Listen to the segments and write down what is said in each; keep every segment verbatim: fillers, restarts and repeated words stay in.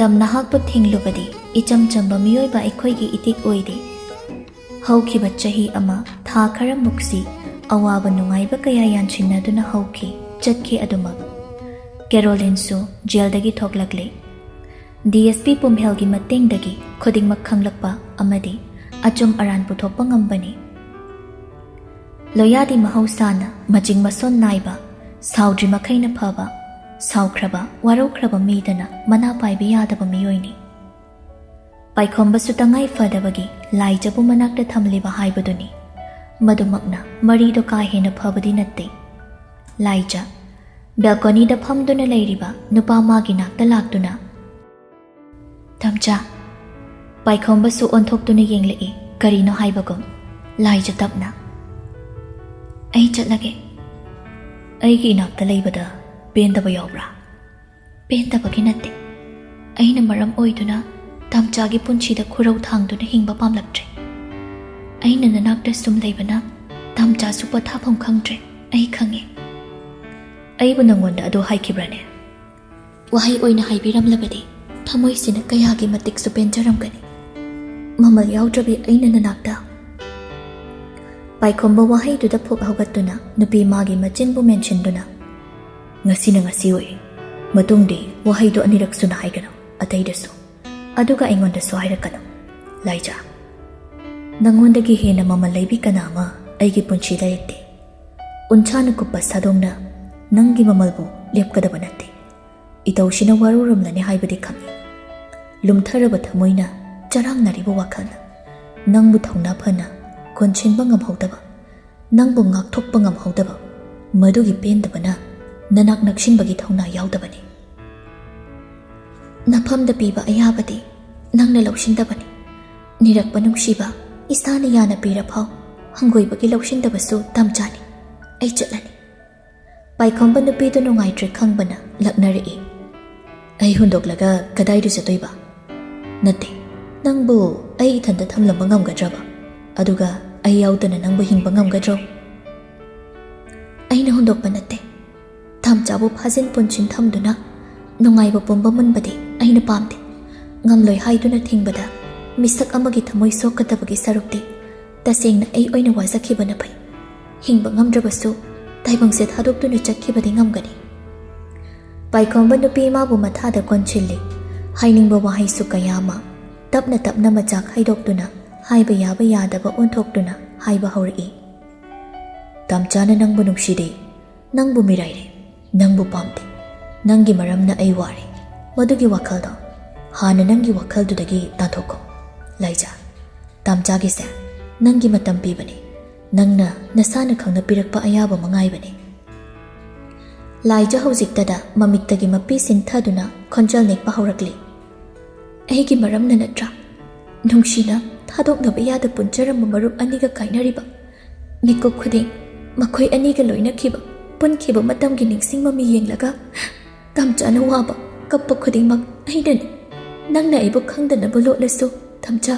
ꯌꯥꯝꯅ ꯍꯥꯛꯄ ꯊꯤꯡꯂꯨꯕꯗꯤ ꯏꯆꯝ ꯆꯝꯕ ꯃꯤꯑꯣꯏꯕ ꯑꯩꯈꯣꯏꯒꯤ ꯏꯇꯤꯛ ꯑꯣꯏꯗꯦ꯫ ꯍꯧꯈꯤꯕ ꯆꯍꯤ ꯑꯃ ꯊꯥ ꯈꯔꯃꯨꯛꯁꯤ ꯑꯋꯥꯕ ꯅꯨꯡꯉꯥꯏꯕ ꯀꯌꯥ ꯌꯥꯟꯁꯤꯟꯅꯗꯨꯅ ꯍꯧꯈꯤ, ꯆꯠꯈꯤ ꯑꯗꯨꯃꯛ꯫ ꯀꯦꯔꯣꯂꯤꯟꯁꯨ ꯖꯦꯜꯗꯒꯤ ꯊꯣꯛꯂꯛꯂꯦ꯫ ꯗꯤ ꯑꯦꯁ ꯄꯤ ꯄꯨꯝꯍꯦꯜꯒꯤ ꯃꯇꯦꯡꯗꯒꯤ ꯈꯨꯗꯤꯡꯃꯛ ꯈꯪꯂꯛꯄ ꯑꯃꯗꯤ ꯑꯆꯨꯝ ꯑꯔꯥꯟ ꯄꯨꯊꯣꯛꯄ ꯉꯝꯕꯅꯤ꯫ ꯂꯣꯌꯥꯗꯤ ꯃꯍꯧꯁꯥꯅ ꯃꯆꯤꯡ ꯃꯁꯣꯟ ꯅꯥꯏꯕ, ꯁꯥꯎꯗ꯭ꯔꯤ ꯃꯈꯩꯅ ꯐꯕ, ꯁꯥꯎꯈ꯭ꯔꯕ, ꯋꯥꯔꯧꯈ꯭ꯔꯕ ꯃꯤꯗꯅ ꯃꯅꯥ ꯄꯥꯏꯕ ꯌꯥꯗꯕ ꯃꯤꯑꯣꯏꯅꯤ꯫ ꯄꯥꯏꯈꯣꯝꯕꯁꯨ ꯇꯉꯥꯏ ꯐꯗꯕꯒꯤ ꯂꯥꯏꯖꯕꯨ ꯃꯅꯥꯛꯇ ꯊꯝꯂꯤꯕ ꯍꯥꯏꯕꯗꯨꯅꯤ꯫ ꯃꯗꯨꯃꯛꯅ ꯃꯔꯤꯗꯣ ꯀꯥ ꯍꯦꯟꯅ ꯐꯕꯗꯤ ꯅꯠꯇꯦ꯫ ꯂꯥꯏꯖ, ꯕꯦꯜꯀꯣꯅꯤꯗ ꯐꯝꯗꯨꯅ ꯂꯩꯔꯤꯕ ꯅꯨꯄꯥ ꯃꯥꯒꯤ ꯅꯥꯛꯇ ꯂꯥꯛꯇꯨꯅ, "ꯇꯝꯆꯥ!" ꯄꯥꯏꯈꯣꯝꯕꯁꯨ ꯑꯣꯟꯊꯣꯛꯇꯨꯅ ꯌꯦꯡꯂꯛꯏ, ꯀꯔꯤꯅꯣ ꯍꯥꯏꯕꯒꯨꯝ꯫ ꯂꯥꯏꯖ ꯇꯞꯅ, "ꯑꯩ ꯆꯠꯂꯒꯦ꯫ ꯑꯩꯒꯤ ꯏꯅꯥꯛꯇ ꯂꯩꯕꯗ ꯄꯦꯟꯗꯕ ꯌꯥꯎꯕ꯭ꯔꯥ?" "ꯄꯦꯟꯗꯕꯒꯤ ꯅꯠꯇꯦ꯫ ꯑꯩꯅ ꯃꯔꯝ ꯑꯣꯏꯗꯨꯅ ꯇꯝꯆꯥꯒꯤ ꯄꯨꯟꯁꯤꯗ ꯈꯨꯔꯧ ꯊꯥꯡꯗꯨꯅ ꯍꯤꯡꯕ ꯄꯥꯝꯂꯛꯇ꯭ꯔꯦ꯫ ꯑꯩꯅ ꯅꯅꯥꯛꯇ ꯁꯨꯝ ꯂꯩꯕꯅ ꯇꯝꯆꯥꯁꯨ ꯄꯣꯊꯥꯐꯝ ꯈꯪꯗ꯭ꯔꯦ, ꯑꯩ ꯈꯪꯉꯦ꯫" "ꯑꯩꯕꯨ ꯅꯪꯉꯣꯟꯗ ꯑꯗꯨ ꯍꯥꯏꯈꯤꯕ꯭ꯔꯥꯅꯦ?" "ꯋꯥꯍꯩ ꯑꯣꯏꯅ ꯍꯥꯏꯕꯤꯔꯝꯂꯕꯗꯤ ꯊꯃꯣꯏꯁꯤꯅ ꯀꯌꯥꯒꯤ ꯃꯇꯤꯛꯁꯨ ꯄꯦꯟꯖꯔꯝꯒꯅꯤ꯫ ꯃꯃꯜ ꯌꯥꯎꯗ꯭ꯔꯕꯤ ꯑꯩꯅ ꯅꯅꯥꯛꯇ꯫" ꯄꯥꯏꯈꯣꯝꯕ ꯋꯥꯍꯩꯗꯨꯗ ꯐꯨꯛ ꯍꯧꯒꯠꯇꯨꯅ ꯅꯨꯄꯤ ꯃꯥꯒꯤ ꯃꯆꯤꯟꯕꯨ ꯃꯦꯟꯁꯤꯟꯗꯨꯅ, "ꯉꯁꯤꯅ ꯉꯁꯤ ꯑꯣꯏ꯫ ꯃꯇꯨꯡꯗꯤ ꯋꯥꯍꯩꯗꯨ ꯑꯅꯤꯔꯛ ꯁꯨꯅ ꯍꯥꯏꯒꯅꯨ, ꯑꯇꯩꯗꯁꯨ꯫ ꯑꯗꯨꯒ ꯑꯩꯉꯣꯟꯗꯁꯨ ꯍꯥꯏꯔꯛꯀꯅꯨ꯫ ꯂꯥꯏꯖꯥ, ꯅꯪꯉꯣꯟꯗꯒꯤ ꯍꯦꯟꯅ ꯃꯃꯜ ꯂꯩꯕꯤ ꯀꯅꯥ ꯑꯃ ꯑꯩꯒꯤ ꯄꯨꯟꯁꯤꯗ ꯂꯩꯇꯦ꯫ ꯎꯟꯁꯥꯅ ꯀꯨꯞꯄ ꯁꯥꯗꯣꯡꯅ ꯅꯪꯒꯤ ꯃꯃꯜꯕꯨ ꯂꯦꯞꯀꯗꯕ ꯅꯠꯇꯦ꯫ ꯏꯇꯧꯁꯤꯅ ꯋꯥꯔꯧꯔꯝꯂꯅꯤ ꯍꯥꯏꯕꯗꯤ ꯈꯪꯏ꯫ ꯂꯨꯝꯊꯔꯕ ꯊꯃꯣꯏꯅ ꯆꯔꯥꯡꯅꯔꯤꯕ ꯋꯥꯈꯜꯅ ꯅꯪꯕꯨ ꯊꯧꯅꯥ ꯐꯅ ꯀꯣꯟꯁꯤꯟꯕ ꯉꯝꯍꯧꯗꯕ, ꯅꯪꯕꯨ ꯉꯥꯛꯊꯣꯛꯄ ꯉꯝꯍꯧꯗꯕ, ꯃꯗꯨꯒꯤ ꯄꯦꯟꯗꯕꯅ ꯅꯅꯥꯛ ꯅꯛꯁꯤꯟꯕꯒꯤ ꯊꯧꯅꯥ ꯌꯥꯎꯗꯕꯅꯤ꯫ ꯅꯐꯝꯗ ꯄꯤꯕ ꯑꯌꯥꯕꯗꯤ ꯅꯪꯅ ꯂꯧꯁꯤꯟꯗꯕꯅꯤ꯫ ꯅꯤꯔꯛꯄ ꯅꯨꯡꯁꯤꯕ ꯏꯁꯥꯅ ꯌꯥꯅ ꯄꯤꯔꯐꯥꯎ ꯍꯪꯒꯣꯏꯕꯒꯤ ꯂꯧꯁꯤꯟꯗꯕꯁꯨ ꯇꯝꯆꯥꯅꯤ꯫ ꯑꯩ ꯆꯠꯂꯅꯤ꯫" ꯄꯥꯏꯈꯣꯝꯕ ꯅꯨꯄꯤꯗꯨ ꯅꯨꯡꯉꯥꯏꯇ꯭ꯔꯦ ꯈꯪꯕꯅ ꯂꯛꯅꯔꯛꯏ꯫ "ꯑꯩ ꯍꯨꯟꯗꯣꯛꯂꯒ ꯀꯗꯥꯏꯗ ꯆꯠꯇꯣꯏꯕ? ꯅꯠꯇꯦ, ꯅꯪꯕꯨ ꯑꯩ ꯏꯊꯟꯇ ꯊꯝꯂꯝꯕ ꯉꯝꯒꯗ꯭ꯔꯕ? ꯑꯗꯨꯒ ꯑꯩ ꯌꯥꯎꯗꯅ ꯅꯪꯕꯨ ꯍꯤꯡꯕ ꯉꯝꯒꯗ꯭ꯔꯣ?" "ꯑꯩꯅ ꯍꯨꯟꯗꯣꯛꯄ ꯅꯠꯇꯦ꯫ ꯇꯝꯆꯥꯕꯨ ꯐꯥꯖꯤꯟ ꯄꯨꯟꯁꯤꯟ ꯊꯝꯗꯨꯅ ꯅꯨꯡꯉꯥꯏꯕ ꯄꯨꯝꯕ ꯃꯨꯟꯕꯗꯤ ꯑꯩꯅ ꯄꯥꯝꯗꯦ꯫ ꯉꯝꯂꯣꯏ ꯍꯥꯏꯗꯨꯅ ꯊꯤꯡꯕꯗ ꯃꯤꯁꯛ ꯑꯃꯒꯤ ꯊꯃꯣꯏ ꯁꯣꯛꯀꯗꯕꯒꯤ ꯁꯔꯨꯛꯇꯤ ꯇꯁꯦꯡꯅ ꯑꯩ ꯑꯣꯏꯅ ꯋꯥꯖꯈꯤꯕꯅ ꯐꯩ꯫ ꯍꯤꯡꯕ ꯉꯝꯗ꯭ꯔꯕꯁꯨ ꯇꯥꯏꯕꯪꯁꯦ ꯊꯥꯗꯣꯛꯇꯨꯅ ꯆꯠꯈꯤꯕꯗꯤ ꯉꯝꯒꯅꯤ꯫ ꯄꯥꯏꯈꯣꯝꯕ ꯅꯨꯄꯤ ꯃꯥꯕꯨ ꯃꯊꯥꯗ ꯀꯣꯟꯁꯤꯜꯂꯤ꯫ ꯍꯥꯏꯅꯤꯡꯕ ꯋꯥꯍꯩꯁꯨ ꯀꯌꯥ ꯑꯃ ꯇꯞꯅ ꯇꯞꯅ ꯃꯆꯥꯛ ꯈꯥꯏꯗꯣꯛꯇꯨꯅ ꯍꯥꯏꯕ ꯌꯥꯕ ꯌꯥꯗꯕ ꯑꯣꯟꯊꯣꯛꯇꯨꯅ ꯍꯥꯏꯕ ꯍꯧꯔꯛꯏ꯫ "ꯇꯥꯝꯆꯥꯅ ꯅꯪꯕꯨ ꯅꯨꯡꯁꯤꯗꯦ, ꯅꯪꯕꯨ ꯃꯤꯔꯥꯏꯔꯦ, ꯅꯪꯕꯨ ꯄꯥꯝꯗꯦ, ꯅꯪꯒꯤ ꯃꯔꯝꯅ ꯑꯩ ꯋꯥꯔꯦ꯫ ꯃꯗꯨꯒꯤ ꯋꯥꯈꯜꯗꯣ ꯍꯥꯟꯅ ꯅꯪꯒꯤ ꯋꯥꯈꯜꯗꯨꯗꯒꯤ ꯇꯥꯟꯊꯣꯛꯈꯣ꯫ ꯂꯥꯏꯖꯥ, ꯇꯥꯝꯆꯥꯒꯤꯁꯦ ꯅꯪꯒꯤ ꯃꯇꯝ ꯄꯤꯕꯅꯤ꯫ ꯅꯪꯅ ꯅꯁꯥꯅ ꯈꯪꯅ ꯄꯤꯔꯛꯄ ꯑꯌꯥꯕ ꯃꯉꯥꯏꯕꯅꯤ꯫" ꯂꯥꯏꯖꯥ ꯍꯧꯖꯤꯛꯇꯗ ꯃꯃꯤꯠꯇꯒꯤ ꯃꯄꯤ ꯁꯤꯟꯊꯗꯨꯅ ꯈꯣꯟꯖꯦꯜ ꯅꯦꯛꯄ ꯍꯧꯔꯛꯂꯤ꯫ "ꯑꯩꯒꯤ ꯃꯔꯝꯅ ꯅꯠꯇ꯭ꯔꯥ ꯅꯨꯡꯁꯤꯅ ꯊꯥꯗꯣꯛꯅꯕ ꯌꯥꯗ ꯄꯨꯟꯖꯔꯝꯕ ꯃꯔꯨꯞ ꯑꯅꯤꯒ ꯀꯥꯏꯅꯔꯤꯕ? ꯃꯤꯀꯨꯞ ꯈꯨꯗꯤꯡ ꯃꯈꯣꯏ ꯑꯅꯤꯒ ꯂꯣꯏꯅꯈꯤꯕ, ꯄꯨꯟꯈꯤꯕ ꯃꯇꯝꯒꯤ ꯅꯤꯡꯁꯤꯡ ꯃꯃꯤ ꯌꯦꯡꯂꯒ ꯇꯥꯝꯆꯥꯅ ꯋꯥꯕ, ꯀꯞꯄ ꯈꯨꯗꯤꯡꯃꯛ ꯑꯩꯅꯅꯤ꯫ ꯅꯪꯅ ꯑꯩꯕꯨ ꯈꯪꯗꯅꯕ ꯂꯣꯠꯂꯁꯨ, ꯇꯥꯝꯆꯥ,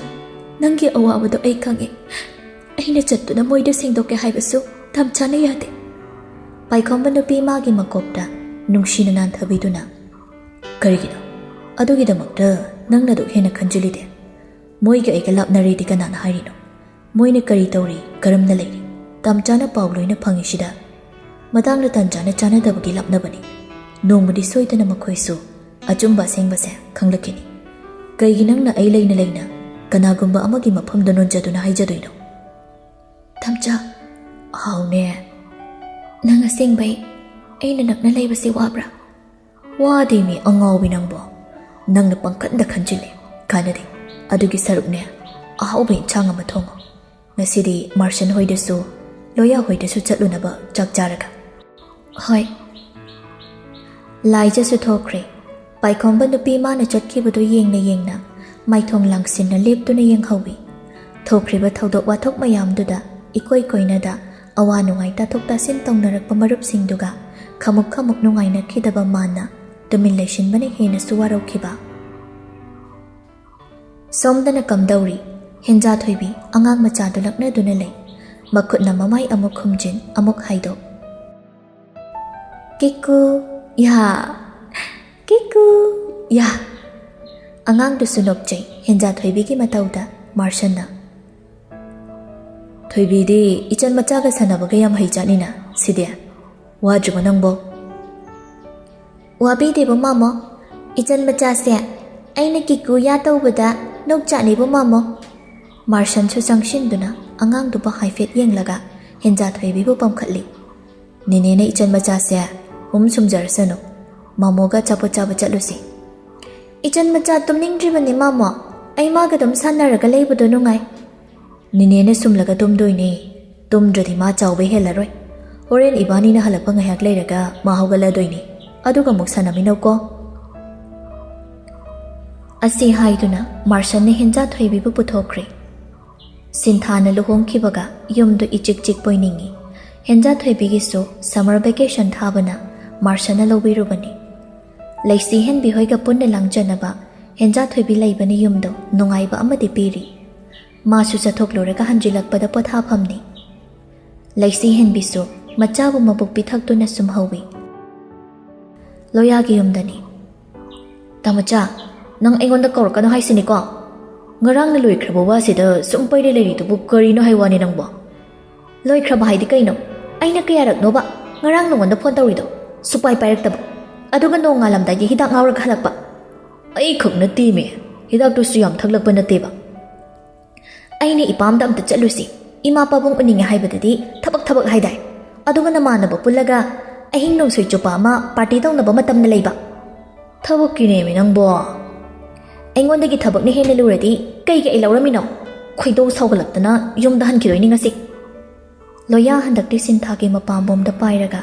ꯅꯪꯒꯤ ꯑꯋꯥꯕꯗꯣ ꯑꯩ ꯈꯪꯉꯦ꯫ ꯑꯩꯅ ꯆꯠꯇꯨꯅ ꯃꯣꯏꯗ ꯁꯦꯡꯗꯣꯛꯀꯦ ꯍꯥꯏꯕꯁꯨ ꯇꯥꯝꯆꯥꯅ ꯌꯥꯗꯦ꯫" ꯄꯥꯏꯈꯣꯝꯕ ꯅꯨꯄꯤ ꯃꯥꯒꯤ ꯃꯀꯣꯛꯇ ꯅꯨꯡꯁꯤꯅ ꯅꯥꯟꯊꯕꯤꯗꯨꯅ, "ꯀꯔꯤꯒꯤꯅꯣ? ꯑꯗꯨꯒꯤꯗꯃꯛꯇ ꯅꯪꯅ ꯑꯗꯨꯛ ꯍꯦꯟꯅ ꯈꯟꯖꯤꯜꯂꯤꯗꯦ? ꯃꯣꯏꯒ ꯑꯩꯒ ꯂꯥꯞꯅꯔꯦꯗꯤ ꯀꯅꯥꯅ ꯍꯥꯏꯔꯤꯅꯣ? ꯃꯣꯏꯅ ꯀꯔꯤ ꯇꯧꯔꯤ, ꯀꯔꯝꯅ ꯂꯩꯔꯤ? ꯇꯥꯝꯆꯥꯅ ꯄꯥꯎ ꯂꯣꯏꯅ ꯐꯪꯉꯤꯁꯤꯗ꯫ ꯃꯇꯥꯡꯅ ꯇꯥꯟ ꯆꯥꯅ ꯆꯥꯅꯗꯕꯒꯤ ꯂꯥꯞꯅꯕꯅꯤ꯫ ꯅꯣꯡꯃꯗꯤ ꯁꯣꯏꯗꯅ ꯃꯈꯣꯏꯁꯨ ꯑꯆꯨꯝꯕ ꯑꯁꯦꯡꯕꯁꯦ ꯈꯪꯂꯛꯈꯤꯅꯤ꯫ ꯀꯩꯒꯤ ꯅꯪꯅ ꯑꯩ ꯂꯩꯅ ꯂꯩꯅ ꯀꯅꯥꯒꯨꯝꯕ ꯑꯃꯒꯤ ꯃꯐꯝꯗ ꯅꯣꯟꯖꯗꯨꯅ ꯍꯥꯏꯖꯗꯣꯏꯅꯣ?" "ꯇꯥꯝꯆꯥ, ꯍꯥꯎꯅꯦ꯫ ꯅꯪ ꯑꯁꯦꯡꯕꯩ ꯑꯩꯅ ꯅꯛꯅ ꯂꯩꯕꯁꯦ ꯋꯥꯕ꯭ꯔꯥ?" "ꯋꯥꯗꯦꯃꯤ ꯑꯉꯥꯎꯕꯤ ꯅꯪꯕꯣ꯫ ꯅꯪꯅ ꯄꯪꯈꯟꯗ ꯈꯟꯖꯤꯜꯂꯦ꯫ ꯀꯥꯟꯅꯗꯦ꯫ ꯑꯗꯨꯒꯤ ꯁꯔꯨꯛꯅꯦ, ꯑꯍꯥꯎꯕ ꯏꯟꯁꯥꯡ ꯑꯃ ꯊꯣꯡꯉꯣ꯫ ꯉꯁꯤꯗꯤ ꯃꯥꯔꯁꯟ ꯍꯣꯏꯗꯁꯨ, ꯂꯣꯌꯥ ꯍꯣꯏꯗꯁꯨ ꯆꯠꯂꯨꯅꯕ ꯆꯥꯛ ꯆꯥꯔꯒ꯫" "ꯍꯣꯏ꯫" ꯂꯥꯏꯖꯁꯨ ꯊꯣꯛꯈ꯭ꯔꯦ꯫ ꯄꯥꯏꯈꯣꯝꯕ ꯅꯨꯄꯤ ꯃꯥꯅ ꯆꯠꯈꯤꯕꯗꯨ ꯌꯦꯡꯅ ꯌꯦꯡꯅ ꯃꯥꯏꯊꯣꯡ ꯂꯥꯡꯁꯤꯟꯅ ꯂꯦꯞꯇꯨꯅ ꯌꯦꯡꯍꯧꯏ꯫ ꯊꯣꯛꯈ꯭ꯔꯤꯕ ꯊꯧꯗꯣꯛ ꯋꯥꯊꯣꯛ ꯃꯌꯥꯝꯗꯨꯗ ꯏꯀꯣꯏ ꯀꯣꯏꯅꯗ ꯑꯋꯥ ꯅꯨꯡꯉꯥꯏ ꯇꯥꯊꯣꯛ ꯇꯥꯁꯤꯟ ꯇꯧꯅꯔꯛꯄ ꯃꯔꯨꯞꯁꯤꯡꯗꯨꯒ ꯈꯃꯨꯛ ꯈꯃꯨꯛ ꯅꯨꯡꯉꯥꯏꯅꯈꯤꯗꯕ ꯃꯥꯅ ꯇꯨꯃꯤꯟ ꯂꯩꯁꯤꯟꯕꯅ ꯍꯦꯟꯅꯁꯨ ꯋꯥꯔꯧꯈꯤꯕ꯫ ꯁꯣꯝꯗꯅ ꯀꯝꯗꯧꯔꯤ? ꯍꯦꯟꯖꯥꯊꯣꯏꯕꯤ ꯑꯉꯥꯡ ꯃꯆꯥꯗꯨ ꯂꯛꯅꯗꯨꯅ ꯂꯩ꯫ ꯃꯈꯨꯠꯅ ꯃꯃꯥꯏ ꯑꯃꯨꯛ ꯈꯨꯝꯖꯤꯟ, ꯑꯃꯨꯛ ꯍꯥꯏꯗꯣꯛ꯫ "ꯀꯤꯀꯨ, ꯌꯥ! ꯀꯤꯀꯨ, ꯌꯥ!" ꯑꯉꯥꯡꯗꯨꯁꯨ ꯅꯣꯛꯆꯩ꯫ ꯍꯦꯟꯖꯥ ꯊꯣꯏꯕꯤꯒꯤ ꯃꯇꯧꯗ ꯃꯥꯔꯁꯟꯅ, "ꯊꯣꯏꯕꯤꯗꯤ ꯏꯆꯟ ꯃꯆꯥꯒ ꯁꯥꯟꯅꯕꯒ ꯌꯥꯝ ꯍꯩꯖꯥꯠꯅꯤꯅ ꯁꯤꯗꯤ꯫ ꯋꯥꯗ꯭ꯔꯤꯕꯣ ꯅꯪꯕꯣ?" "ꯋꯥꯕꯤꯗꯦꯕ ꯃꯥꯃꯣ꯫ ꯏꯆꯟ ꯃꯆꯥꯁꯦ ꯑꯩꯅ ꯀꯤꯀꯨ ꯌꯥ ꯇꯧꯕꯗ ꯅꯣꯛꯆꯥꯠꯅꯤꯕ ꯃꯥꯃꯣ꯫" ꯃꯥꯔꯁꯟꯁꯨ ꯆꯪꯁꯤꯟꯗꯨꯅ ꯑꯉꯥꯡꯗꯨꯕꯨ ꯍꯥꯏꯐꯦꯠ ꯌꯦꯡꯂꯒ ꯍꯦꯟꯖꯥ ꯊꯣꯏꯕꯤꯕꯨ ꯄꯝꯈꯠꯂꯤ꯫ "ꯅꯦꯅꯦꯅ ꯏꯆꯟ ꯃꯆꯥꯁꯦ ꯍꯨꯝ ꯁꯨꯝꯖꯔꯁꯅꯨ꯫ ꯃꯥꯃꯣꯒ ꯑꯆꯥꯄꯣꯠ ꯆꯥꯕ ꯆꯠꯂꯨꯁꯤ꯫" "ꯏꯆꯟ ꯃꯆꯥ ꯇꯨꯝꯅꯤꯡꯗ꯭ꯔꯤꯕꯅꯤ ꯃꯥꯃꯣ꯫ ꯑꯩ ꯃꯥꯒ ꯑꯗꯨꯝ ꯁꯥꯟꯅꯔꯒ ꯂꯩꯕꯗꯣ ꯅꯨꯡꯉꯥꯏ꯫" "ꯅꯦꯅꯦꯅ ꯁꯨꯝꯂꯒ ꯇꯨꯝꯗꯣꯏꯅꯦ꯫ ꯇꯨꯝꯗ꯭ꯔꯗꯤ ꯃꯥ ꯆꯥꯎꯕ ꯍꯦꯜꯂꯔꯣꯏ꯫ ꯍꯣꯔꯦꯟ ꯏꯕꯥꯅꯤꯅ ꯍꯜꯂꯛꯄ ꯉꯥꯏꯍꯥꯛ ꯂꯩꯔꯒ ꯃꯥ ꯍꯧꯒꯠꯂꯗꯣꯏꯅꯦ꯫ ꯑꯗꯨꯒ ꯑꯃꯨꯛ ꯁꯥꯟꯅꯃꯤꯟꯅꯧꯀꯣ꯫" ꯑꯁꯤ ꯍꯥꯏꯗꯨꯅ ꯃꯥꯔꯁꯟꯅ ꯍꯦꯟꯖꯥ ꯊꯣꯏꯕꯤꯕꯨ ꯄꯨꯊꯣꯛꯈ꯭ꯔꯦ꯫ ꯁꯤꯟꯊꯥꯅ ꯂꯨꯍꯣꯡꯈꯤꯕꯒ ꯌꯨꯝꯗꯨ ꯏꯆꯤꯛ ꯆꯤꯛꯄꯣꯏ ꯅꯤꯡꯏ꯫ ꯍꯦꯟꯖꯥ ꯊꯣꯏꯕꯤꯒꯤꯁꯨ summer vacation ꯊꯥꯕꯅ ꯃꯥꯔꯁꯟꯅ ꯂꯧꯕꯤꯔꯨꯕꯅꯤ꯫ ꯂꯩꯁꯤ ꯍꯦꯟꯕꯤ ꯍꯣꯏꯒ ꯄꯨꯟꯅ ꯂꯥꯡꯖꯅꯕ ꯍꯦꯟꯖꯥ ꯊꯣꯏꯕꯤ ꯂꯩꯕꯅ ꯌꯨꯝꯗꯨ ꯅꯨꯡꯉꯥꯏꯕ ꯑꯃꯗꯤ ꯄꯤꯔꯤ꯫ ꯃꯥꯁꯨ ꯆꯠꯊꯣꯛꯂꯨꯔꯒ ꯍꯟꯖꯤꯜꯂꯛꯄꯗ ꯄꯣꯊꯥꯐꯝꯅꯤ꯫ ꯂꯩꯁꯤ ꯍꯦꯟꯕꯤꯁꯨ ꯃꯆꯥꯕꯨ ꯃꯕꯨꯛ ꯄꯤꯊꯛꯇꯨꯅ ꯁꯨꯝ ꯍꯧꯏ꯫ ꯂꯣꯌꯥꯒꯤ ꯌꯨꯝꯗꯅꯤ꯫ "ꯇꯥꯃꯣꯆꯥ, ꯅꯪ ꯑꯩꯉꯣꯟꯗ ꯀꯧꯔꯛꯀꯅꯨ ꯍꯥꯏꯁꯤꯅꯤꯀꯣ? ꯉꯔꯥꯡꯅ ꯂꯣꯏꯈ꯭ꯔꯕ ꯋꯥꯁꯤꯗ ꯁꯨꯝ ꯄꯩꯔ ꯂꯩꯔꯤꯗꯨꯕꯨ ꯀꯔꯤꯅꯣ ꯍꯥꯏ ꯋꯥꯅꯤ ꯅꯪꯕꯣ?" "ꯂꯣꯏꯈ꯭ꯔꯕ ꯍꯥꯏꯗꯤ ꯀꯩꯅꯣ? ꯑꯩꯅ ꯀꯌꯥꯔꯛꯅꯣꯕ ꯉꯔꯥꯡ ꯅꯉꯣꯟꯗ ꯐꯣꯟ ꯇꯧꯔꯤꯗꯣ? ꯁꯨꯄꯥꯏ ꯄꯥꯏꯔꯛꯇꯕ꯫ ꯑꯗꯨꯒ ꯅꯣꯡꯉꯥꯜꯂꯝꯗꯥꯏꯒꯤ ꯍꯤꯗꯥꯛ ꯉꯥꯎꯔꯒ ꯍꯜꯂꯛꯄ꯫" "ꯑꯩ ꯈꯛ ꯅꯠꯇꯦꯃꯤ, ꯍꯤꯗꯥꯛꯇꯨꯁꯨ ꯌꯥꯝ ꯊꯛꯂꯛꯄ ꯅꯠꯇꯦꯕ꯫" "ꯑꯩꯅ ꯏꯄꯥꯝꯗ ꯑꯝꯇ ꯆꯠꯂꯨꯁꯤ, ꯏꯃꯥ ꯄꯥꯕꯨꯡ ꯎꯅꯤꯡꯉꯦ ꯍꯥꯏꯕꯗꯗꯤ ꯊꯕꯛ ꯊꯕꯛ ꯍꯥꯏꯗꯥꯏ? ꯑꯗꯨꯒ ꯅꯃꯥꯟꯅꯕ ꯄꯨꯜꯂꯒ ꯑꯍꯤꯡ ꯅꯣꯡꯁꯣꯏ ꯆꯨꯞꯄ ꯑꯃ ꯄꯥꯔꯇꯤ ꯇꯧꯅꯕ ꯃꯇꯝꯅ ꯂꯩꯕ꯫" "ꯊꯕꯛꯀꯤꯅꯦꯃꯤ ꯅꯪꯕꯣ꯫" "ꯑꯩꯉꯣꯟꯗꯒꯤ ꯊꯕꯛꯅ ꯍꯦꯟꯅ ꯂꯨꯔꯗꯤ ꯀꯩꯒꯤ ꯑꯩ ꯂꯧꯔꯝꯃꯤꯅꯣ? ꯈꯣꯏꯗꯧ ꯁꯥꯎꯒꯠꯂꯛꯇꯅ ꯌꯨꯝꯗ ꯍꯟꯈꯤꯗꯣꯏꯅꯤ ꯉꯁꯤ꯫" ꯂꯣꯌꯥ ꯍꯟꯗꯛꯇꯤ ꯁꯤꯟꯊꯥꯒꯤ ꯃꯄꯥꯝꯕꯣꯝꯗ ꯄꯥꯏꯔꯒ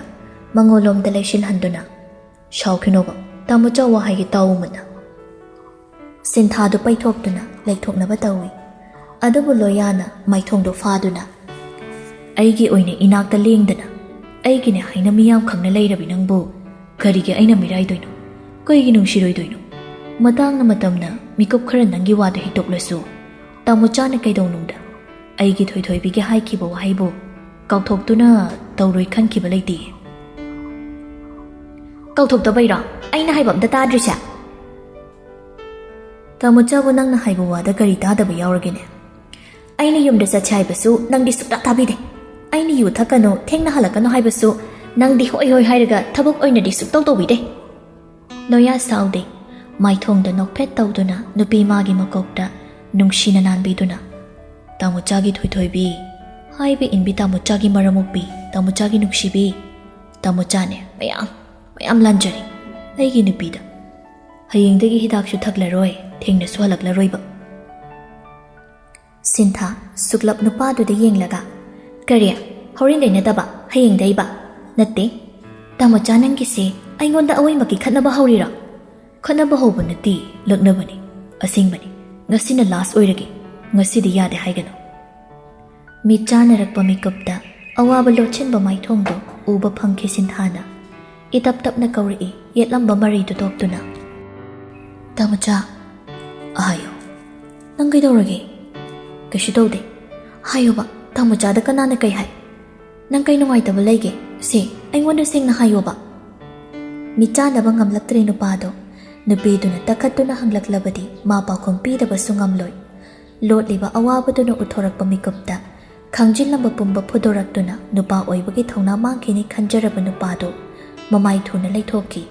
ꯃꯉꯣꯟꯂꯣꯝꯗ ꯂꯩꯁꯤꯜꯍꯟꯗꯨꯅ, "ꯁꯥꯎꯈꯤꯅꯣꯕ, ꯇꯥꯃꯣꯆꯥ ꯋꯥ ꯍꯥꯏꯒꯦ ꯇꯥꯎ ꯃꯨꯟꯅ꯫" ꯁꯤꯟꯊꯥꯗꯨ ꯄꯩꯊꯣꯛꯇꯨꯅ ꯂꯩꯊꯣꯛꯅꯕ ꯇꯧꯏ꯫ ꯑꯗꯨꯕꯨ ꯂꯣꯌꯥꯅ ꯃꯥꯏꯊꯣꯡꯗꯨ ꯐꯥꯗꯨꯅ, "ꯑꯩꯒꯤ ꯑꯣꯏꯅ ꯏꯅꯥꯛꯇ ꯂꯦꯡꯗꯅ ꯑꯩꯒꯤꯅꯦ ꯍꯥꯏꯅ ꯃꯤꯌꯥꯝ ꯈꯪꯅ ꯂꯩꯔꯕꯤ ꯅꯪꯕꯨ ꯀꯔꯤꯒꯤ ꯑꯩꯅ ꯃꯤꯔꯥꯏꯗꯣꯏꯅꯣ? ꯀꯩꯒꯤ ꯅꯨꯡꯁꯤꯔꯣꯏꯗꯣꯏꯅꯣ? ꯃꯇꯥꯡꯅ ꯃꯇꯝꯅ ꯃꯤꯀꯨꯞ ꯈꯔ ꯅꯪꯒꯤ ꯋꯥꯗꯨ ꯍꯤꯛꯇꯣꯛꯂꯁꯨ, ꯇꯥꯃꯣꯆꯥꯅ ꯀꯩꯗꯧꯅꯨꯡꯗ ꯑꯩꯒꯤ ꯊꯣꯏꯊꯣꯏꯕꯤꯒꯤ ꯍꯥꯏꯈꯤꯕ ꯋꯥꯍꯩꯕꯨ ꯀꯥꯎꯊꯣꯛꯇꯨꯅ ꯇꯧꯔꯣꯏ ꯈꯟꯈꯤꯕ ꯂꯩꯇꯦ꯫" "ꯀꯥꯎꯊꯣꯛꯇꯕꯩꯔꯣ ꯑꯩꯅ ꯍꯥꯏꯕ ꯑꯝꯇ ꯇꯥꯗ꯭ꯔꯤꯁꯦ?" "ꯇꯥꯃꯣꯆꯥꯕꯨ ꯅꯪꯅ ꯍꯥꯏꯕ ꯋꯥꯗ ꯀꯔꯤ ꯇꯥꯗꯕ ꯌꯥꯎꯔꯒꯦꯅꯦ? ꯑꯩꯅ ꯌꯨꯝꯗ ꯆꯠꯁꯦ ꯍꯥꯏꯕꯁꯨ ꯅꯪꯗꯤ ꯁꯨꯛꯇꯥ ꯇꯥꯕꯤꯗꯦ꯫ ꯑꯩꯅ ꯌꯨ ꯊꯛꯀꯅꯨ, ꯊꯦꯡꯅ ꯍꯜꯂꯛꯀꯅꯨ ꯍꯥꯏꯕꯁꯨ ꯅꯪꯗꯤ ꯍꯣꯏ ꯍꯣꯏ ꯍꯥꯏꯔꯒ ꯊꯕꯛ ꯑꯣꯏꯅꯗꯤ ꯁꯨꯛꯇꯧ ꯇꯧꯕꯤꯗꯦ꯫" ꯂꯣꯌꯥ ꯁꯥꯎꯗꯦ꯫ ꯃꯥꯏꯊꯣꯡꯗ ꯅꯣꯛꯐꯦꯠ ꯇꯧꯗꯨꯅ ꯅꯨꯄꯤ ꯃꯥꯒꯤ ꯃꯀꯣꯛꯇ ꯅꯨꯡꯁꯤꯅ ꯅꯥꯟꯕꯤꯗꯨꯅ, "ꯇꯥꯃꯣꯆꯥꯒꯤ ꯊꯣꯏꯊꯣꯏꯕꯤ, ꯍꯥꯏꯕ ꯏꯟꯕꯤ ꯇꯥꯃꯣꯆꯥꯒꯤ ꯃꯔꯝ ꯃꯣꯛꯄꯤ, ꯇꯥꯃꯣꯆꯥꯒꯤ ꯅꯨꯡꯁꯤꯕꯤ, ꯇꯥꯃꯣꯆꯥꯅꯦ ꯃꯌꯥꯝ, ꯃꯌꯥꯝ ꯂꯥꯟꯖꯔꯦ ꯑꯩꯒꯤ ꯅꯨꯄꯤꯗ꯫ ꯍꯌꯦꯡꯗꯒꯤ ꯍꯤꯗꯥꯛꯁꯨ ꯊꯛꯂꯔꯣꯏ, ꯊꯦꯡꯅꯁꯨ ꯍꯜꯂꯛꯂꯔꯣꯏꯕ꯫" ꯁꯤꯟꯊꯥ ꯁꯨꯛꯂꯞ ꯅꯨꯄꯥꯗꯨꯗ ꯌꯦꯡꯂꯒ, "ꯀꯔꯤ? ꯍꯣꯔꯦꯟꯗꯩ ꯅꯠꯇꯕ ꯍꯌꯦꯡꯗꯩꯕ? ꯅꯠꯇꯦ, ꯇꯥꯃꯣꯆꯥ ꯅꯪꯒꯤꯁꯦ ꯑꯩꯉꯣꯟꯗ ꯑꯋꯣꯏꯃꯛꯀꯤ ꯈꯠꯅꯕ ꯍꯧꯔꯤꯔꯣ?" "ꯈꯠꯅꯕ ꯍꯧꯕ ꯅꯠꯇꯦ, ꯂꯛꯅꯕꯅꯤ꯫ ꯑꯁꯦꯡꯕꯅꯤ, ꯉꯁꯤꯅ ꯂꯥꯁ ꯑꯣꯏꯔꯒꯦ, ꯉꯁꯤꯗꯤ ꯌꯥꯗꯦ ꯍꯥꯏꯒꯅꯨ꯫" ꯃꯤꯠ ꯆꯥꯅꯔꯛꯄ ꯃꯤꯀꯨꯞꯇ ꯑꯋꯥꯕ ꯂꯣꯠꯁꯤꯟꯕ ꯃꯥꯏꯊꯣꯡꯗꯨ ꯎꯕ ꯐꯪꯈꯤ ꯁꯤꯟꯊꯥꯅ꯫ ꯏꯇꯞ ꯇꯞꯅ ꯀꯧꯔꯛꯏ, ꯌꯦꯠꯂꯝꯕ ꯃꯔꯩꯗꯨ ꯇꯣꯛꯇꯨꯅ꯫ "ꯇꯥꯃꯣꯆꯥ꯫" "ꯍꯥꯏꯌꯣ꯫" "ꯅꯪ ꯀꯩꯗꯧꯔꯒꯦ?" "ꯀꯩꯁꯨ ꯇꯧꯗꯦ꯫" "ꯍꯥꯏꯌꯣꯕ, ꯇꯥꯃꯣꯆꯥꯗ ꯀꯅꯥꯅ ꯀꯩ ꯍꯥꯏ? ꯅꯪ ꯀꯩ ꯅꯨꯡꯉꯥꯏꯇꯕ ꯂꯩꯒꯦ? ꯁꯦ, ꯑꯩꯉꯣꯟꯗ ꯁꯦꯡꯅ ꯍꯥꯏꯌꯣꯕ꯫" ꯃꯤꯆꯥꯟꯅꯕ ꯉꯝꯂꯛꯇ꯭ꯔꯦ ꯅꯨꯄꯥꯗꯣ꯫ ꯅꯨꯄꯤꯗꯨꯅ ꯇꯛꯈꯠꯇꯨꯅ ꯍꯪꯂꯛꯂꯕꯗꯤ ꯃꯥ ꯄꯥꯎꯈꯨꯝ ꯄꯤꯗꯕꯁꯨ ꯉꯝꯂꯣꯏ꯫ ꯂꯣꯠꯂꯤꯕ ꯑꯋꯥꯕꯗꯨꯅ ꯎꯠꯊꯣꯔꯛꯄ ꯃꯤꯀꯨꯞꯇ ꯈꯪꯖꯤꯜꯂꯝꯕ ꯄꯨꯝꯕ ꯐꯨꯗꯣꯔꯛꯇꯨꯅ ꯅꯨꯄꯥ ꯑꯣꯏꯕꯒꯤ ꯊꯧꯅꯥ ꯃꯥꯡꯈꯤꯅꯤ ꯈꯟꯖꯔꯕ ꯅꯨꯄꯥꯗꯨ ꯃꯃꯥꯏ ꯊꯨꯅ ꯂꯩꯊꯣꯛꯈꯤ꯫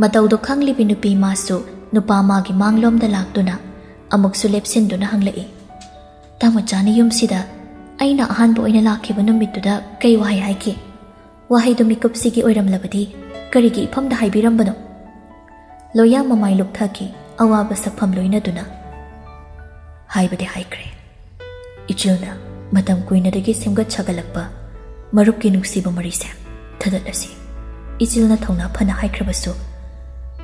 ꯃꯇꯧꯗꯣ ꯈꯪꯂꯤꯕꯤ ꯅꯨꯄꯤ ꯃꯥꯁꯨ ꯅꯨꯄꯥ ꯃꯥꯒꯤ ꯃꯥꯡꯂꯣꯝꯗ ꯂꯥꯛꯇꯨꯅ ꯑꯃꯨꯛꯁꯨ ꯂꯦꯞꯁꯤꯟꯗꯨꯅ ꯍꯪꯂꯛꯏ, "ꯇꯥꯃꯣꯆꯥꯅ ꯌꯨꯝꯁꯤꯗ ꯑꯩꯅ ꯑꯍꯥꯟꯕ ꯑꯣꯏꯅ ꯂꯥꯛꯈꯤꯕ ꯅꯨꯃꯤꯠꯇꯨꯗ ꯀꯩ ꯋꯥꯍꯩ ꯍꯥꯏꯈꯤ? ꯋꯥꯍꯩꯗꯣ ꯃꯤꯀꯨꯞꯁꯤꯒꯤ ꯑꯣꯏꯔꯝꯂꯕꯗꯤ ꯀꯔꯤꯒꯤ ꯏꯐꯝꯗ ꯍꯥꯏꯕꯤꯔꯝꯕꯅꯣ?" ꯂꯣꯌꯥ ꯃꯃꯥꯏ ꯂꯨꯞꯊꯈꯤ, ꯑꯋꯥꯕ ꯁꯛꯐꯝ ꯂꯣꯏꯅꯗꯨꯅ꯫ "ꯍꯥꯏꯕꯗꯤ ꯍꯥꯏꯈ꯭ꯔꯦ꯫ ꯏꯆꯤꯜꯅ ꯃꯇꯝ ꯀꯨꯏꯅꯗꯒꯤ ꯁꯦꯝꯒꯠ ꯁꯥꯒꯠꯂꯛꯄ ꯃꯔꯨꯞꯀꯤ ꯅꯨꯡꯁꯤꯕ ꯃꯔꯤꯁꯦ ꯊꯗꯠꯂꯁꯤ꯫ ꯏꯆꯤꯜꯅ ꯊꯧꯅꯥ ꯐꯅ ꯍꯥꯏꯈ꯭ꯔꯕꯁꯨ,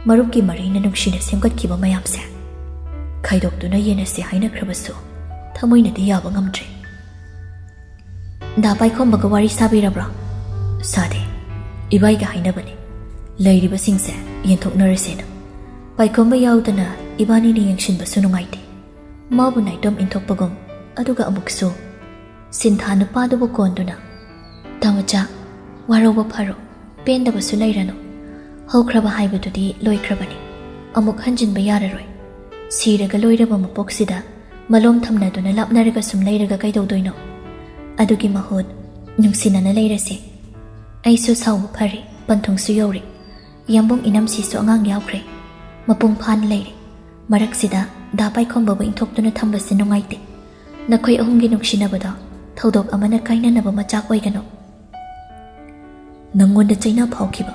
ꯃꯔꯨꯞꯀꯤ ꯃꯔꯤꯅ ꯅꯨꯡꯁꯤꯅ ꯁꯦꯝꯒꯠꯈꯤꯕ ꯃꯌꯥꯝꯁꯦ ꯈꯥꯏꯗꯣꯛꯇꯨꯅ ꯌꯦꯟꯅꯁꯤ ꯍꯥꯏꯅꯈ꯭ꯔꯕꯁꯨ, ꯊꯃꯣꯏꯅꯗꯤ ꯌꯥꯕ ꯉꯝꯗ꯭ꯔꯦ꯫" "ꯗꯥ ꯄꯥꯏꯈꯣꯝꯕꯒ ꯋꯥꯔꯤ ꯁꯥꯕꯤꯔꯕ꯭ꯔꯣ?" "ꯁꯥꯗꯦ꯫ ꯏꯕꯥꯏꯒ ꯍꯥꯏꯅꯕꯅꯤ, ꯂꯩꯔꯤꯕꯁꯤꯡꯁꯦ ꯌꯦꯟꯊꯣꯛꯅꯔꯁꯦꯅ꯫ ꯄꯥꯏꯈꯣꯝꯕ ꯌꯥꯎꯗꯅ ꯏꯕꯥꯅꯤꯅ ꯌꯦꯡꯁꯤꯟꯕꯁꯨ ꯅꯨꯡꯉꯥꯏꯇꯦ꯫ ꯃꯥꯕꯨ ꯅꯥꯏꯇꯣꯝ ꯏꯟꯊꯣꯛꯄꯒꯨꯝ꯫ ꯑꯗꯨꯒ ꯑꯃꯨꯛꯁꯨ ꯁꯤꯟꯊꯥ ꯅꯨꯄꯥꯗꯨꯕꯨ ꯀꯣꯟꯗꯨꯅ, "ꯇꯥꯃꯣꯆꯥ, ꯋꯥꯔꯧꯕ ꯐꯔꯣ, ꯄꯦꯟꯗꯕꯁꯨ ꯂꯩꯔꯅꯨ꯫ ꯍꯧꯈ꯭ꯔꯕ ꯍꯥꯏꯕꯗꯨꯗꯤ ꯂꯣꯏꯈ꯭ꯔꯕꯅꯤ꯫ ꯑꯃꯨꯛ ꯍꯟꯖꯤꯟꯕ ꯌꯥꯔꯔꯣꯏ꯫ ꯁꯤꯔꯒ ꯂꯣꯏꯔꯕ ꯃꯄꯣꯛꯁꯤꯗ ꯃꯂꯣꯝ ꯊꯝꯅꯗꯨꯅ ꯂꯥꯞꯅꯔꯒ ꯁꯨꯝ ꯂꯩꯔꯒ ꯀꯩꯗꯧꯗꯣꯏꯅꯣ? ꯑꯗꯨꯒꯤ ꯃꯍꯨꯠ ꯅꯨꯡꯁꯤꯅꯅ ꯂꯩꯔꯁꯦ꯫ ꯑꯩꯁꯨ ꯁꯥꯎꯕ ꯐꯔꯦ, ꯄꯟꯊꯨꯡꯁꯨ ꯌꯧꯔꯦ꯫ ꯌꯥꯝꯕꯨꯡ ꯏꯅꯝꯁꯤꯁꯨ ꯑꯉꯥꯡ ꯌꯥꯎꯈ꯭ꯔꯦ, ꯃꯄꯨꯡ ꯐꯥꯅ ꯂꯩꯔꯦ꯫ ꯃꯔꯛꯁꯤꯗ ꯗꯥ ꯄꯥꯏꯈꯣꯝꯕꯕꯨ ꯏꯟꯊꯣꯛꯇꯨꯅ ꯊꯝꯕꯁꯦ ꯅꯨꯡꯉꯥꯏꯇꯦ꯫ ꯅꯈꯣꯏ ꯑꯍꯨꯝꯒꯤ ꯅꯨꯡꯁꯤꯅꯕꯗꯣ ꯊꯧꯗꯣꯛ ꯑꯃꯅ ꯀꯥꯏꯅꯅꯕ ꯃꯆꯥꯛ ꯑꯣꯏꯒꯅꯨ꯫ ꯅꯪꯉꯣꯟꯗ ꯆꯩꯅꯥ ꯐꯥꯎꯈꯤꯕ,